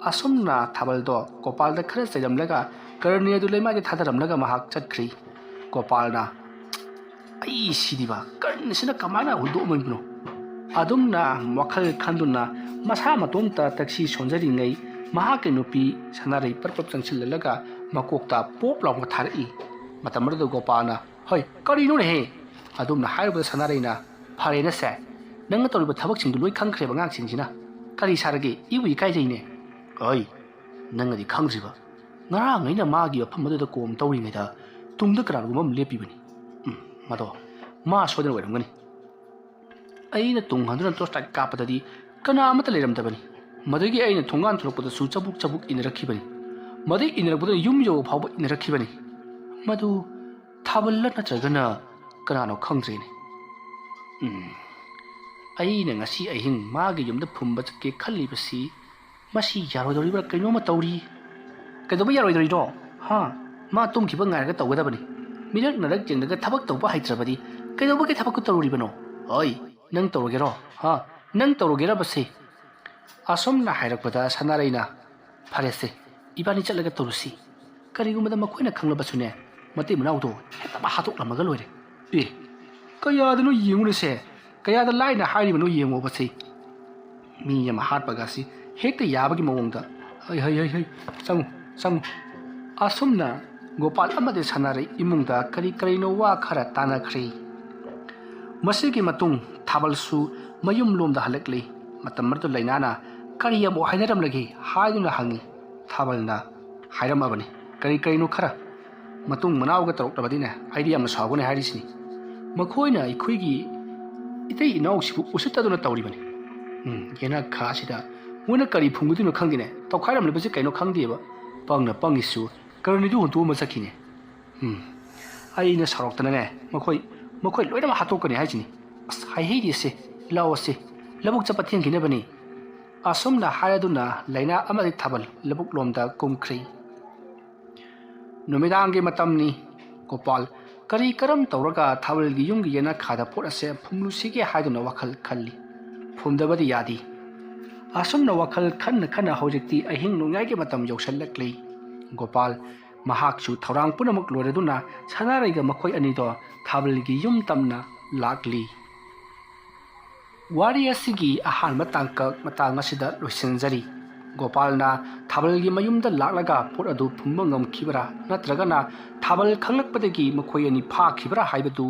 ꯑꯁꯨꯝꯅ ꯊꯥꯕꯜꯗꯣ ꯒꯣꯄꯥꯜꯗ ꯈꯔ ꯆꯩꯔꯝꯂꯒ ꯀꯔꯅꯤ ꯑꯗꯨ ꯂꯩꯃꯥꯏꯗ ꯊꯥꯗꯔꯝꯂꯒ ꯃꯍꯥꯛ ꯆꯠꯈ꯭ꯔꯤ꯫ ꯒꯣꯄꯥꯜꯅ, "ꯑꯩ ꯁꯤꯗꯤꯕ, ꯀꯔꯅꯤꯁꯤꯅ ꯀꯃꯥꯏꯅ ꯍꯨꯟꯗꯣꯛꯑꯝꯃꯤꯕꯅꯣ?" ꯑꯗꯨꯝꯅ ꯋꯥꯈꯜ ꯈꯟꯗꯨꯅ ꯃꯁꯥ ꯃꯇꯣꯝꯇ ꯇꯛꯁꯤ ꯁꯣꯟꯖꯔꯤꯉꯩ ꯃꯍꯥꯛꯀꯤ ꯅꯨꯄꯤ ꯁꯅꯥꯔꯩ ꯄꯔꯞ ꯄꯔꯞ ꯆꯪꯁꯤꯜꯂꯒ ꯃꯀꯣꯛꯇ ꯄꯣꯞ ꯂꯥꯎꯅ ꯊꯥꯔꯛꯏ꯫ ꯃꯇꯝ ꯑꯗꯨꯗ ꯒꯣꯄꯥꯜꯅ, "ꯍꯣꯏ, ꯀꯔꯤꯅꯣꯅꯦꯍꯦ?" ꯑꯗꯨꯝꯅ ꯍꯥꯏꯔꯨꯕꯗ ꯁꯅꯥꯔꯩꯅ, "ꯐꯔꯦꯅꯁꯦ, ꯅꯪꯅ ꯇꯧꯔꯤꯕ ꯊꯕꯛꯁꯤꯡꯗꯨ ꯂꯣꯏ ꯈꯪꯈ꯭ꯔꯦꯕ ꯑꯉꯥꯡꯁꯤꯡꯁꯤꯅ꯫ "ꯀꯔꯤ ꯁꯥꯔꯒꯦ? ꯏꯕꯨ ꯏꯀꯥꯏꯖꯩꯅꯦ꯫" "ꯑꯩ, ꯅꯪꯅꯗꯤ ꯈꯪꯗ꯭ꯔꯤꯕ꯫ ꯉꯔꯥꯡ ꯑꯩꯅ ꯃꯥꯒꯤ ꯃꯐꯝ ꯑꯗꯨꯗ ꯀꯣꯝ ꯇꯧꯔꯤꯉꯩꯗ ꯇꯨꯡꯗ ꯀꯅꯥꯒꯨꯝꯕ ꯑꯃ ꯂꯦꯞꯄꯤꯕꯅꯤ꯫ ꯎꯝ, ꯃꯗꯣ ꯃꯥ ꯁꯣꯏꯗꯅ ꯑꯣꯏꯔꯝꯒꯅꯤ꯫" ꯑꯩꯅ ꯇꯨꯡ ꯍꯟꯗꯨꯅ torch light ꯀꯥꯞꯄꯗꯗꯤ ꯀꯅꯥ ꯑꯃꯠꯇ ꯂꯩꯔꯝꯗꯕꯅꯤ꯫ ꯃꯗꯨꯒꯤ ꯑꯩꯅ ꯊꯣꯡꯒꯥꯟ ꯊꯣꯛꯂꯛꯄꯗꯁꯨ ꯆꯕꯨꯛ ꯆꯕꯨꯛ ꯏꯟꯅꯔꯛꯈꯤꯕꯅꯤ꯫ ꯃꯗꯨ ꯏꯟꯅꯔꯛꯄꯗꯨꯅ ꯌꯨꯝ ꯌꯧꯕ ꯐꯥꯎꯕ ꯏꯟꯅꯔꯛꯈꯤꯕꯅꯤ꯫ ꯃꯗꯨ ꯊꯥꯕꯜꯂ ꯅꯠꯇ꯭ꯔꯒꯅ ꯀꯅꯥꯅꯣ ꯈꯪꯗ꯭ꯔꯦꯅꯦ꯫ ꯎꯝ, ꯑꯩꯅ ꯉꯁꯤ ꯑꯍꯤꯡ ꯃꯥꯒꯤ ꯌꯨꯝꯗ ꯐꯨꯝꯕ ꯆꯠꯀꯦ ꯈꯜꯂꯤꯕꯁꯤ ꯃꯁꯤ ꯌꯥꯔꯣꯏꯗꯧꯔꯤꯕ꯭ꯔꯥ? ꯀꯩꯅꯣꯝꯃ ꯇꯧꯔꯤ꯫ ꯀꯩꯗꯧꯕ ꯌꯥꯔꯣꯏꯗꯧꯔꯤꯅꯣ? ꯍꯥ? ꯃꯥ ꯇꯨꯝꯈꯤꯕ ꯉꯥꯏꯔꯒ ꯇꯧꯒꯗꯕꯅꯤ꯫ ꯃꯤꯔꯛ ꯅꯥꯔꯛ ꯌꯦꯡꯂꯒ ꯊꯕꯛ ꯇꯧꯕ ꯍꯩꯇ꯭ꯔꯕꯗꯤ ꯀꯩꯗꯧꯕꯒꯤ ꯊꯕꯛ ꯇꯧꯔꯨꯔꯤꯕꯅꯣ? ꯑꯣꯏ, ꯅꯪ ꯇꯧꯔꯒꯦꯔꯣ? ꯍꯥ? ꯅꯪ ꯇꯧꯔꯒꯦꯔꯕꯁꯦ? ꯑꯁꯨꯝꯅ ꯍꯥꯏꯔꯛꯄꯗ ꯁꯅꯥꯔꯩꯅ, "ꯐꯔꯦꯁꯦ, ꯏꯕꯥꯅꯤ ꯆꯠꯂꯒ ꯇꯧꯔꯨꯁꯤ꯫ ꯀꯔꯤꯒꯨꯝꯕꯗ ꯃꯈꯣꯏꯅ ꯈꯪꯂꯕꯁꯨꯅꯦ, ꯃꯇꯩ ꯃꯅꯥꯎꯗꯣ ꯍꯦꯛꯇ ꯍꯥꯠꯇꯣꯛꯂꯝꯃꯒ ꯂꯣꯏꯔꯦ꯫" ꯑꯦ, ꯀꯌꯥꯗꯅꯣ ꯌꯦꯡꯉꯨꯅꯦꯁꯦ, ꯀꯌꯥꯗ ꯂꯥꯏꯅ ꯍꯥꯏꯔꯤꯕꯅꯣ ꯌꯦꯡꯉꯣꯕꯁꯦ꯫ ꯃꯤ ꯑꯃ ꯍꯥꯠꯄꯒꯁꯤ ꯍꯦꯛꯇ ꯌꯥꯕꯒꯤ ꯃꯑꯣꯡꯗ꯫ "ꯍꯩ, ꯍꯩ, ꯍꯩ, ꯍꯩ, ꯆꯪꯉꯨ, ꯆꯪꯉꯨ꯫" ꯑꯁꯨꯝꯅ ꯒꯣꯄꯥꯜ ꯑꯃꯗꯤ ꯁꯅꯥꯔꯩ ꯏꯃꯨꯡꯗ ꯀꯔꯤ ꯀꯔꯤꯅꯣ ꯋꯥ ꯈꯔ ꯇꯥꯅꯈ꯭ꯔꯦ꯫ ꯃꯁꯤꯒꯤ ꯃꯇꯨꯡ ꯊꯥꯕꯜꯁꯨ ꯃꯌꯨꯝ ꯂꯣꯝꯗ ꯍꯜꯂꯛꯂꯤ꯫ ꯃꯇꯝ ꯑꯗꯨꯗ ꯂꯩꯅꯥꯅ "ꯀꯔꯤ ꯑꯃꯨꯛ ꯍꯥꯏꯅꯔꯝꯂꯒꯦ?" ꯍꯥꯏꯗꯨꯅ ꯍꯪꯉꯤ꯫ ꯊꯥꯕꯜꯅ ꯍꯥꯏꯔꯝꯃꯕꯅꯤ, "ꯀꯔꯤ ꯀꯔꯤꯅꯣ ꯈꯔ ꯃꯇꯨꯡ ꯃꯅꯥꯎꯒ ꯇꯧꯔꯛꯂꯕꯗꯤꯅꯦ, ꯑꯩꯗꯤ ꯌꯥꯝꯅ ꯁꯥꯎꯒꯅꯤ ꯍꯥꯏꯔꯤꯁꯤꯅꯤ꯫ ꯃꯈꯣꯏꯅ ꯑꯩꯈꯣꯏꯒꯤ ꯏꯇꯩ ꯏꯅꯥꯎꯁꯤꯕꯨ ꯎꯁꯤꯠꯇꯗꯨꯅ ꯇꯧꯔꯤꯕꯅꯤ꯫" ꯎꯝ, ꯌꯦꯅꯈꯥꯁꯤꯗ ꯃꯣꯏꯅ ꯀꯔꯤ ꯐꯨꯝꯒꯗꯣꯏꯅꯣ ꯈꯪꯗꯦꯅꯦ, ꯇꯧꯈꯥꯏꯔꯝꯂꯤꯕꯁꯤ ꯀꯩꯅꯣ ꯈꯪꯗꯦꯕ꯫ ꯄꯪꯅ ꯄꯪꯉꯤꯁꯨ ꯀꯔꯅꯤꯗꯨ ꯍꯨꯟꯇꯣꯛꯑꯝꯃ ꯆꯠꯈꯤꯅꯦ꯫ ꯎꯝ, ꯑꯩꯅ ꯁꯥꯎꯔꯛꯇꯅꯅꯦ, ꯃꯈꯣꯏ, ꯃꯈꯣꯏ ꯂꯣꯏꯅꯃꯛ ꯍꯥꯠꯇꯣꯛꯀꯅꯤ ꯍꯥꯏꯁꯤꯅꯤ꯫ ꯑꯁ, ꯍꯥꯏꯍꯩꯗꯦꯁꯦ, ꯂꯥꯛꯑꯣꯁꯦ, ꯂꯧꯕꯨꯛ ꯆꯠꯄ ꯊꯦꯡꯈꯤꯅꯕꯅꯤ꯫ ꯑꯁꯨꯝꯅ ꯍꯥꯏꯔꯗꯨꯅ ꯂꯩꯅꯥ ꯑꯃꯗꯤ ꯊꯥꯕꯜ ꯂꯧꯕꯨꯛ ꯂꯣꯝꯗ ꯀꯨꯝꯈ꯭ꯔꯦ꯫ ꯅꯨꯃꯤꯗꯥꯡꯒꯤ ꯃꯇꯝꯅꯤ꯫ ꯒꯣꯄꯥꯜ ꯀꯔꯤ ꯀꯔꯝ ꯇꯧꯔꯒ ꯊꯥꯕꯜꯒꯤ ꯌꯨꯝꯒꯤ ꯌꯦꯅꯈꯥꯗ ꯄꯣꯠ ꯑꯁꯦ ꯐꯨꯝꯂꯨꯁꯤꯒꯦ ꯍꯥꯏꯗꯨꯅ ꯋꯥꯈꯜ ꯈꯜꯂꯤ꯫ ꯐꯨꯝꯗꯕꯗꯤ ꯌꯥꯗꯦ꯫ ꯑꯁꯨꯝꯅ ꯋꯥꯈꯜ ꯈꯟꯅ ꯈꯟꯅ ꯍꯧꯖꯤꯛꯇꯤ ꯑꯍꯤꯡ ꯅꯣꯡꯌꯥꯏꯒꯤ ꯃꯇꯝ ꯌꯧꯁꯜꯂꯛꯂꯤ꯫ ꯒꯣꯄꯥꯜ ꯃꯍꯥꯛꯁꯨ ꯊꯧꯔꯥꯡ ꯄꯨꯝꯅꯃꯛ ꯂꯣꯏꯔꯗꯨꯅ ꯁꯅꯥꯔꯩꯒ ꯃꯈꯣꯏ ꯑꯅꯤꯗꯣ ꯊꯥꯕꯜꯒꯤ ꯌꯨꯝ ꯇꯝꯅ ꯂꯥꯛꯂꯤ꯫ ꯋꯥꯔꯤ ꯑꯁꯤꯒꯤ ꯑꯍꯥꯟꯕ ꯇꯥꯡꯀꯛ ꯃꯇꯥꯡ ꯑꯁꯤꯗ ꯂꯣꯏꯁꯤꯟꯖꯔꯤ꯫ ꯒꯣꯄꯥꯜꯅ ꯊꯥꯕꯜꯒꯤ ꯃꯌꯨꯝꯗ ꯂꯥꯛꯂꯒ ꯄꯣꯠ ꯑꯗꯨ ꯐꯨꯝꯕ ꯉꯝꯈꯤꯕꯔꯥ ꯅꯠꯇ꯭ꯔꯒꯅ ꯊꯥꯕꯜ ꯈꯪꯂꯛꯄꯗꯒꯤ ꯃꯈꯣꯏ ꯑꯅꯤ ꯐꯥꯈꯤꯕꯔꯥ ꯍꯥꯏꯕꯗꯨ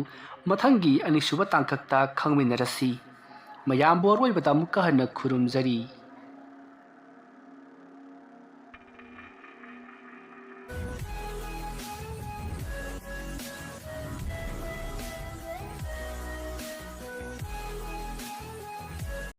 ꯃꯊꯪꯒꯤ ꯑꯅꯤꯁꯨꯕ ꯇꯥꯡꯀꯛꯇ ꯈꯪꯃꯤꯟꯅꯔꯁꯤ꯫ ꯃꯌꯥꯝꯕꯨ ꯑꯔꯣꯏꯕꯗ ꯑꯃꯨꯛꯀ ꯍꯟꯅ ꯈꯨꯔꯨꯝꯖꯔꯤ꯫